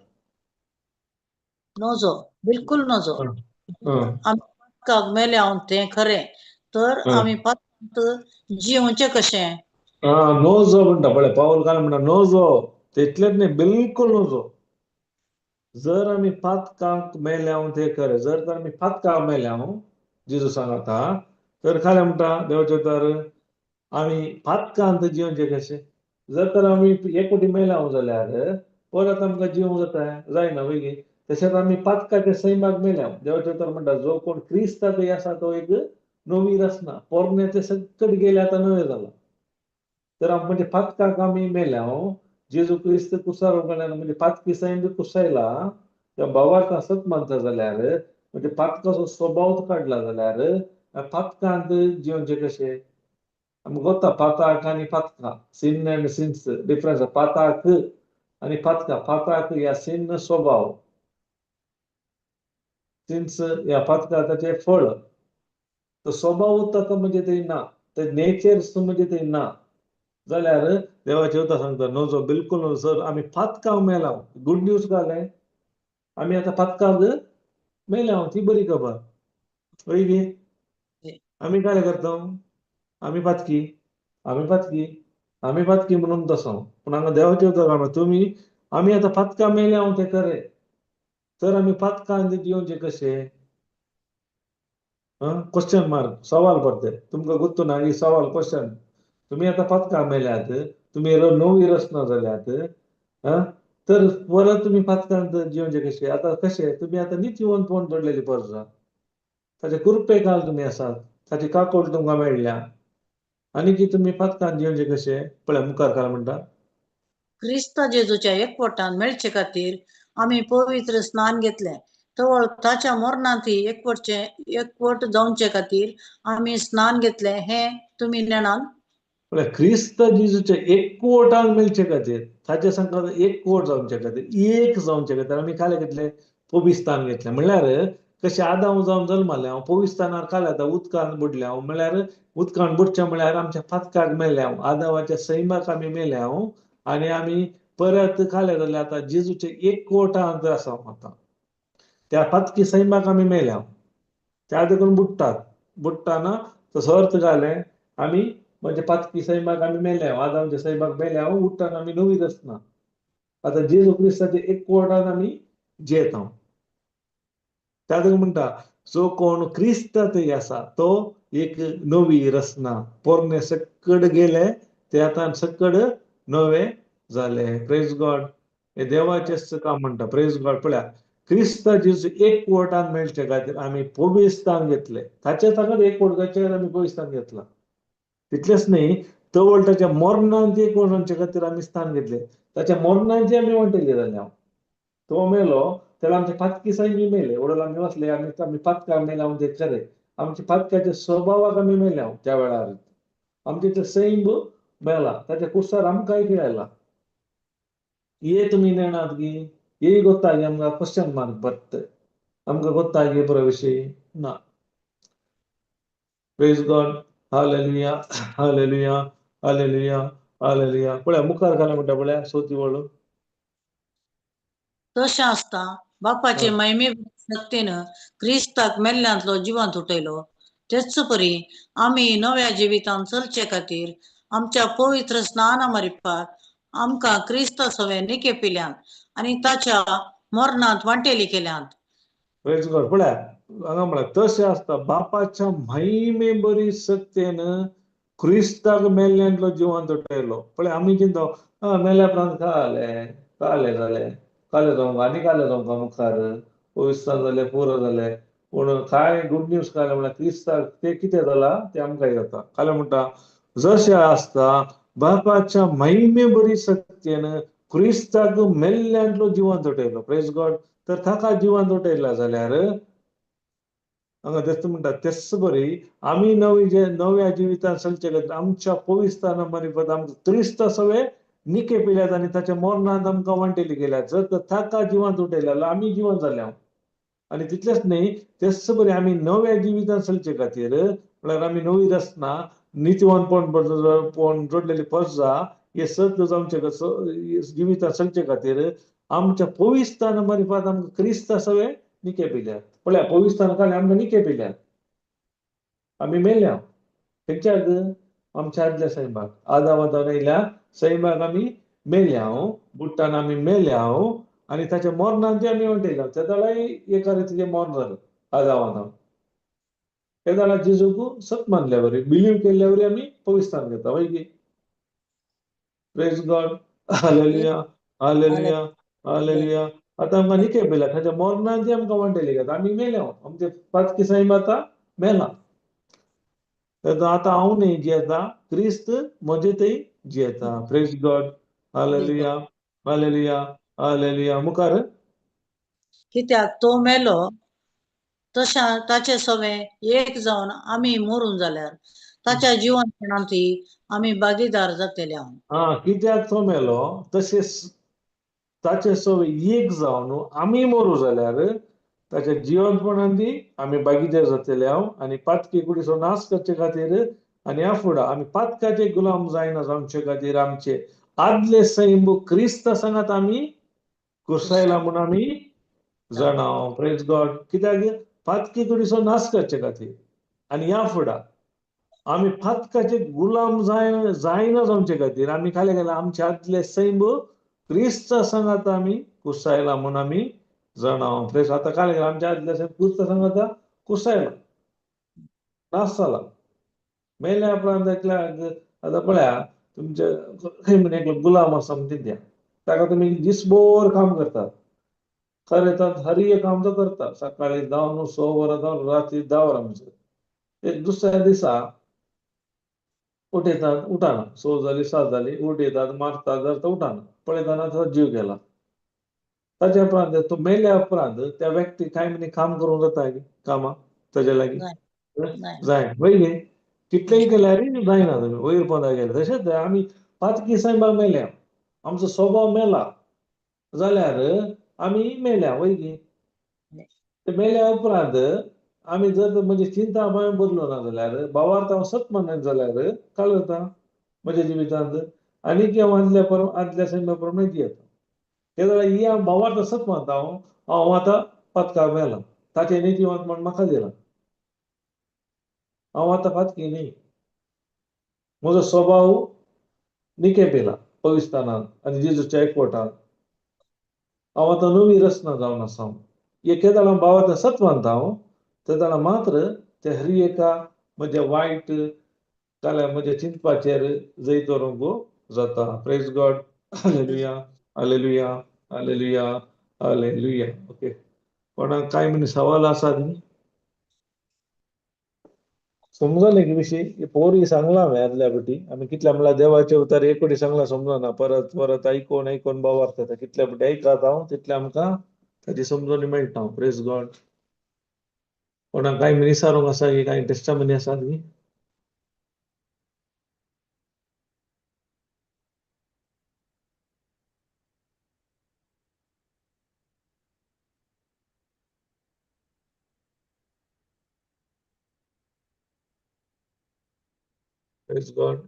नजो, बिलकुल नजो. आमी पातकाक मेले हांव तें खरें, तर आमी पातकांत जियोवचें कशें? नजो म्हणटा पळय पावल काल म्हणटा नजो, तितलेंच न्ही, बिलकुल नजो. जर आमी पातकांक मेल्या तें खरें, जर तर आमी पातकांक मेल्या जेजू सांगता, तर खालें म्हणटा देवाचें तर आमी पातकांत जियोवचें कशें? जर तर आमी एक कोटी मेल्या जाल्यार परत आमकां जिवंक जाता जायना वयगी. तशेंच आमी पातकाच्या सैमाक मेल्या. देवाचें तर म्हणटा जो कोण क्रिस्ताक आसा तो एक नवी रचना, पोरणे ते सकट गेले आतां नवें जाला. तर म्हणजे पातकाक आमी मेल्या, जेजू क्रिस्त कुसार उगडल्यान म्हणजे पातकी सैम बी कुसायला, त्या भावार्थ सत मानता जाल्यार म्हणजे पातकाचो स्वभाव काडला जाल्यार पातकांत जिवनचें कशें? आमकां गोता पाताक आनी पातकां, सिन अँड सिन्स डिफरन्स. पाताक आनी पातकां, पाताक ह्या सिन स्वभाव, सिन्स ह्या पातकां ताचें फळ. तो स्वभाव ताका म्हणजे ते ना, ते नेचर म्हणजे ते ना जाल्यार देवाचें उतर सांगता नजो, बिलकुल नजो. सर आमी पातकां मेला, गुड न्यूज घालें, आमी आतां पातकांक मेल्या, ती बरी खबर. हय गे, आमी काय करता? आमी पातकी, आमी पातकी, आमी पातकी म्हणून तसो. पूण हांगा देवाचें उतर सांगता तुमी आमी आतां पातकां मेल्या तें खरें, तर आमी पातकां जिवनचें कशें? क्वेश्चन मार्क, सवाल पडते तुमकां गोत्तू ना ही सवाल क्वेश्चन. तुमी आतां पातकां मेल्यात, तुमी नवी रचना जाल्यात, तर परत तुमी पातकांत जिवनचें कशें? आतां कशें तुमी आतां नितीवंतपण जोडलेली परजा, ताचे कृपेकाल तुमी आसात, ताची काकोड तुमकां मेळ्ळ्या, आनी की तुमी पातकांत जिवनचें कशें? पळय मुखार काय म्हणटा, क्रिस्ता जेजूच्या एकवटान मेळचे खातीर आमी पवित्र स्नान घेतलें, तवळ ताच्या मरणांत एकवटचे एकवट जावचे खातीर आमी स्नान घेतलें, हें तुमी नेणान? पळय क्रिस्त जेजूच्या एकवटान मेळचे खातीर, ताच्या सांगता एकवट जावचे खातीर, एक जावचे खातीर आमी काले घेतलें, पवित्रस्थान घेतलें. म्हणल्यार कशें आदांव जावन जल्मालें हांव पवित्रस्थानार काल आतां उदकान बुडलें हांव, म्हणल्यार उदकान बुडचें म्हणल्यार आमच्या पातकाक मेलें हांव, आदावाच्या सैमाक आमी मेलें हांव, आनी आमी परत काले जाल्यार आतां जेजूचे एकवटांत आसा आतां. त्या पातकी सैमाक आमी मेल्या, त्या देखून बुडटात, बुडटाना तसो अर्थ घालें आमी म्हणजे पातकी सैमाक आमी मेल्या, आदामच्या सैमाक मेल्या, उठ्ठाना आमी नवी रचना. आतां जेजू क्रिस्ताच्या एकवटान आमी जियेता. त्या देखून म्हणटा जो कोण क्रिस्तांत आसा तो एक नवी रचना, पोरणे सकड गेले ते आतां सकड नवे जाले. प्रेज गॉड. हे देवाचेंच काम म्हणटा. प्रेज गॉड. पळया क्रिस्ता जेजू एकवटान मेळचे खातीर आमी पवित्रस्थान घेतले, ताचे सांगत एकवट जाचेर आमी पवित्रस्थान घेतला. तितलेंच न्ही, तवळ ताच्या मरणांत एकवट जावचे खातीर आमी स्थान घेतले, ताच्या मरणांचे आमी वांटेली जाले. हांव तो मेलो त्याला आमचे पातकी सायबी मेले, वडील आमी वसले, आमी आमी पातकां मेल्या ते खरें, आमच्या पातकाच्या स्वभावाक आमी मेल्या त्या वेळार, आमचे ते सैम मेला, ताच्या कुसार आमकांय खेळायला. ये तुमी नेणात गी, ये गोत्तागी आमकां क्वेश्चन मार्क बरत, आमकां गोत्तागी बरो विशय ना. Praise God. Hallelujah, hallelujah, hallelujah, hallelujah. पळया मुखार घाला म्हणटा पळया सोती वळू. तशें आसता बापाचे महिमे शक्तीन क्रिस्ताक मेल्ल्यांतलो जिवंत उठयलो, तेच परी आमी नव्या जिवितान चलचे खातीर आमच्या पवित्र स्नाना मारिपात आमकां क्रिस्ता सवें निके पिल्यान आनी ताच्या मरणांत वांटेली केल्यात. प्रेज गॉड. पळया हांगा म्हळ्यार तशें आसता बापाच्या महिमे बरी सत्तेन क्रिस्ताक मेल्ल्यांतलो जिवंत उठयलो. पळय आमी चिंता मेल्या उपरांत काले काले जाले, काले जावंक आनी काले जावंक मुखार पविस्तान जाले, पुरो जाले. पूण कांय गुड न्यूज काले म्हळ्यार क्रिस्ताक ते कितें जाला तें आमकां जाता. काले म्हणटा जशें आसता बापाच्या महिमे बरी सत्तेन क्रिस्ताक मेल्ल्यांतलो जिवंत उठयलो. प्रेज गॉड. तर ताका जिवंत उठयला जाल्यार हांगा तेच म्हणटा तेच बरी आमी नवी जे नव्या जिवितान चलचे खातीर आमच्या पविस्ताना मारिफत आमकां क्रिस्ता सगळे निके पिल्यात आनी ताच्या मरणांत आमकां वांटेली गेल्यात. जर तर ताका जिवंत उठयला जाल्यार आमी जिवंत जाल्या. आनी तितलेंच न्ही, तेच बरी आमी नव्या जिवितान चलचे खातीर म्हळ्यार आमी नवी रचना नितीवानपण जोडलेली परजा हे सत आमच्या जिवितान चलचे खातीर आमच्या पविस्ताना मारिफात आमकां क्रिस्ता सगळे निके पिल्यात. पळया पविस्तान काडले आमकां निके पिल्यात, आमी मेल्या खंयच्याक आमच्या आदल्या सैमाक आदामांत येयल्या सैमाक आमी मेल्या, बुट्टान आमी मेल्या आनी ताच्या मरणान ते आमी वांटेल्या. त्या जाल्यार एका रितीचें मरण जालें आदामांत. त्या जाल्यार जेजूक सत मानल्या वरी बिलीव केल्ल्या वरी आमी पविस्तान घेता. वय की? Praise God. Hallelujah, hallelujah, hallelujah. आतां आमकां निके पिल्या ताच्या मरणान ते आमकां वांटेली घेता. आमी मेल्या, आमचे पातकी सैम आतां मेला. आतां हांव न्ही जियेता, क्रिस्त म्हजे थंय जियेता. Praise God. Hallelujah, hallelujah, hallelujah. मुखार कित्याक तो मेलो तशें ताचे सवें एक जावन आमी मरून जाल्यार ताच्या जिवनपणांत आमी भागीदार जातले. हा, कित्याक तो मेलो तशें ताचे सवें एक जावन आमी मरू जाल्यार ताच्या जिवनपणांत आमी भागीदार जातले. हांव आनी पातकी कुडीचो नाश करचे खातीर आनी ह्या फुडां आमी पातकाचे गुलाम जायना जावचे खातीर आमचे आदले सैम क्रिस्त सांगात आमी कुर्सायला म्हूण आमी जाणा. Praise God. कित्याक पातकी कुडीचो नाश करचे खातीर आनी ह्या फुडां आमी पातकाचे गुलाम जायना जावचे खातीर आमी खाले गेले आमचे आदले सैम क्रिस्त सांगात आमी कुर्सायला म्हूण आमी जाणा. प्रेज. आतां काल गेला आमच्या आदल्या सैम क्रिस्त सांगाता कुर्सायला नाश जाला मेल्या उपरांत एकल्या. आतां पळया तुमचे खंय म्हण एकलो गुलाम आसा म्हण चिंतया, ताका तुमी दिसभर काम करतात, खरें येतात हर एक काम तो करता, सकाळी 10 6 वरां जावन राती 10 वरां म्हणसर. एक दुसऱ्या दिसा उठयतात, उठाना, 6 जाली 7 जाली उठयतात, मारतात, धरता, उठाना, पळयतना ताचो जीव गेला. ताच्या उपरांत तो मेल्या उपरांत त्या व्यक्ती कांय म्हणी काम करूंक जाता कामां ताज्या लागीं जाय वय गे? कितलेंय केल्यार जायना, तुमी वयर पोंदा गेले. तशेंच आमी पातकी सैमाक मेल्या, आमचो स्वभाव मेला जाल्यार आमी मेल्या वय गे? ते मेल्या उपरांत आमी जर म्हणजे चिंता भंय बदलो ना जाल्यार भावार्थ हांव सत मानना जाल्यार काल जाता म्हज्या जिवितांत आनी हांव आदल्या आदल्या सैमा प्रमाणे जियेता. ते जाल्यार ही हांव भावार्थ सत मानता, हांव हांव आतां पातकाक मेला, ताचें नितीवंत म्हण म्हाका दिलां, हांव आतां पातकी न्ही, म्हजो स्वभाव निके पिला पविस्तानान आनी जेजूच्या एकवटान, हांव आतां नवी रचना जावन आसा. एके जाणां भावार्थ सत मानता हांव, ते जाणां मात्र ते हर एका म्हज्या वायट जाल्यार म्हज्या चिंतपाचेर जैत व्हरूंक जाता. Praise God. Hallelujah, hallelujah, hallelujah, hallelujah. Okay, कोणाक कांय म्हणी सवाल आसा न्ही? समजलें की विशय पोरी सांगला हांवें आदल्या पटी आमी कितल्या म्हणल्यार देवाचे उतार एक पटी सांगला समजना, परत परत आयकोन आयकोन भावार्थ येता. कितल्या पटी आयकात हांव तितलें आमकां ताची समजणी मेळटा. Praise God. कोणाक कांय मिनिसारूंक आसा की कांय टेस्टामनी आसा न्ही? Praise God.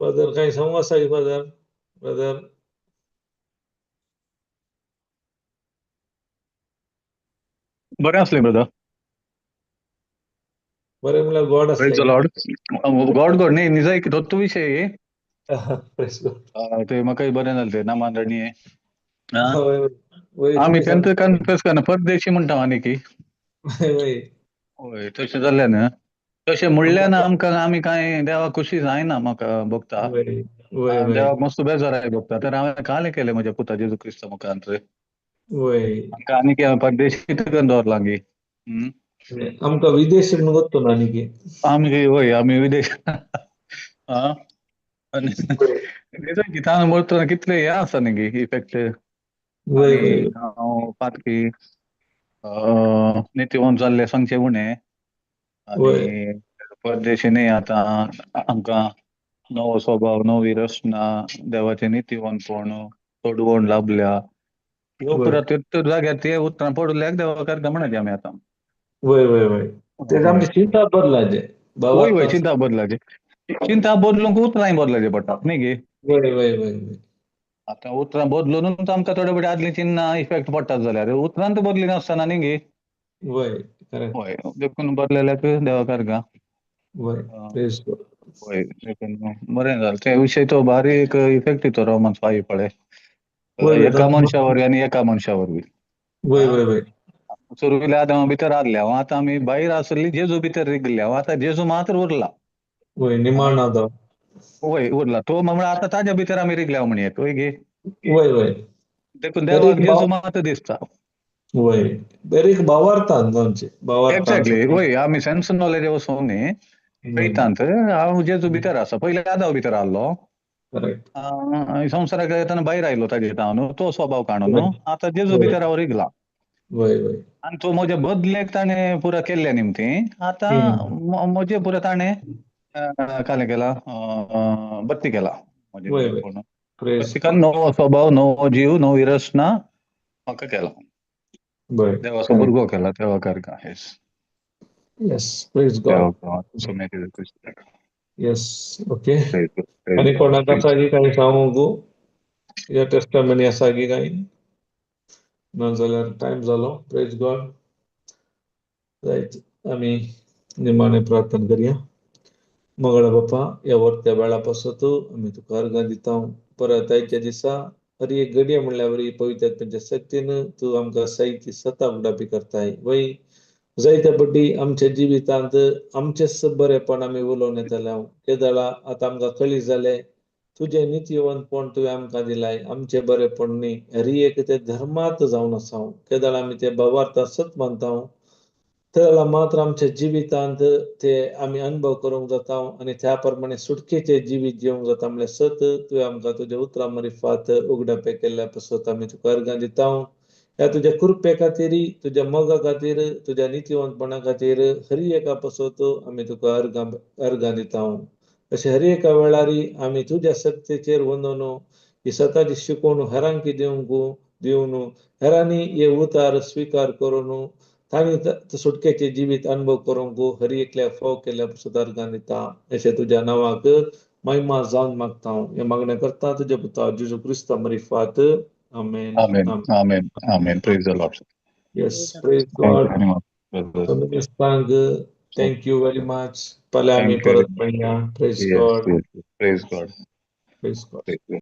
Father कांय सांगू आसा की फादर, ब्रदर? बरें आसलें ब्रदर. बरें म्हणल्यार गॉड प्रेज the आसलें. लॉर्ड. गॉड गॉड न्ही निजाय तोच विशय. प्रेज गॉड. ते म्हाकाय बरें जालें ते नामान रणी. हय वय, आमी तुमी तेंच सांगता. कन्फेस करना, परदेशी म्हणटा आनी की. वय वय. हय, तशें जाल्लें न्हू, तशें म्हणल्यार ना आमकां, आमी कांय देवाक खुशी जायना म्हाका भोगता. वय वय वय. देवाक मस्त बेजाराय भोगता. तर हांवें कालें केलें म्हज्या पुता जेजू क्रिस्ता मुखार. वय. आमकां आनी की परदेशी करून दवरलां गी. आमकां विदेशी म्हणून गोत्तो ना आनी की. आमी वय, आमी विदेश. आनी गितान बोलतना कितले हे आसा न्ही गी इफेक्ट. वय आनी वय. हांव पातकी नितीवंत जाल्ले सांगचे उणें. वय. आनी परदेशी न्ही, आतां आमकां नवो स्वभाव, नवी रचना, देवाचें नितीवंतपण चडवण लाभल्या. ह्यो वय पुरा ते जाग्यार ते उतरां पडल्याक देवा करता म्हणचे आमी आतां. वय वय वय. ते वय आमचे चिंता बदलाचे वय वय, भावार्थ. चिंता बदलाचे, चिंता बदलूंक उतरांय बदलाचे पडटा न्ही गे. वय वय वय वय. आतां उतरां बदलून आमकां थोडे बडे आदलीं चिन्नां इफेक्ट पडटात जाल्यार उतरां तर बदली नासतना न्ही गे. वय, करेक्ट. वय, देखून बदलेल्याक देवा करगा. वय. प्रेज गॉड. वय, देखून बरें जालें ते विशय, तो बारीक एक इफेक्ट तो रोमन्स फाईव पळय, वय वय. एका मनशा वरवीं आनी एका मनशा वरवीं. वय वय वय. सुरवेला आदामा भितर आसले हांव, आतां आमी भायर आसली जेजू भितर रिगले हांव, आतां जेजू मात्र उरला. वय, निमाण आदाव. वय, उरला तो, म्हणल्यार आतां ताज्या भितर आमी रिगल्या म्हणये, वय गे. वय वय. देखून तरी देवाक जेजू मात्र दिसता. वय, बरीक भावार्थान जावचे भावार्थान. एक्झॅक्टली, वय, आमी सेन्स नॉलेज वचून न्ही फेतांत हांव जेजू भितर आसा. पयलीं आदाव भितर आहलो. करेक्ट. संवसाराक येतना भायर आयलो ताजे तावन तो स्वभाव काडून, आतां जेजू भितर हांव रिगला. वय वय. आनी तो म्हज्या बदलेक ताणें पुरा केल्ल्या निमती, आतां म्हजे पुरा ताणें कालें केला, बत्ती केला म्हजे वय वय. पूर्ण. प्रेज बत्ती गॉड. नवो स्वभाव, नवो जीव, नवी रचना म्हाका केला. बरें. देवाचो करेक्ट. भुरगो केला देवा करका. Yes. Yes, praise God. Yes, okay. आनी कोणाक आसा की कांय सांगूंक या टेस्टमनी आसा की कांय ना जाल्यार टायम जालो. प्रेज गॉड. जायत आमी निमाणें प्रार्थना करया. मंगळ बापा, ह्या वर्त्या वेळा पासत आमी तुका अर्गां दिता. परत आयच्या दिसा हर एक घडये म्हणल्यार वरी पवित्र आत्म्याच्या शक्तीन तूं आमकां साहित्य सता उगडापी करताय. वय, जायत्या पट्टी आमच्या जिवितांत आमचेच बरेपण आमी उलोवन येताले. हांव केदळा आतां आमकां कळी जालें तुजें नितीवंतपण तुवें आमकां दिलाय, आमचें बरेपण न्ही. हरी एक ते धर्मांत जावन आसा. केदळा आमी ते भावार्थान सत मानता, तेदळा मात्र आमच्या जिवितांत ते आमी अनुभव करूंक जाता आनी त्या प्रमाणे सुटकेचें जिवीत जिवंक जाता. म्हणल्यार सत तुवें आमकां तुज्या उतरां मारिफात उगडापे केल्ल्या पासत आमी तुका अर्गां दिता. ह्या तुज्या कृपे खातीर, तुज्या मोगा खातीर, तुज्या नितीवंतपणा खातीर हरी एका पासत आमी तुका अर्गां अर्गां दिता. अशें हर एका वेळार आमी तुज्या शक्तीचेर वंदून ही सताची शिकवण हेरांकी दिवंक दिवन हेरांनी हे उतार स्विकार करून तांणी सुटकेचे जिवीत अनुभव करूंक हर एकल्या फाव केल्ल्या पासत अर्गां दिता. अशें तुज्या नांवाक महिमा जावन मागता, हें मागणें करता तुज्या पुता जेजू क्रिस्ता मरिफात. आमेन. आमेन आमेन आमेन. Praise the Lord. Yes, praise thank you God. Very much brother. Thank you very much. फाल्यां आमी thank you. परत मेळया. Praise yes God. Yes, praise God. Praise God.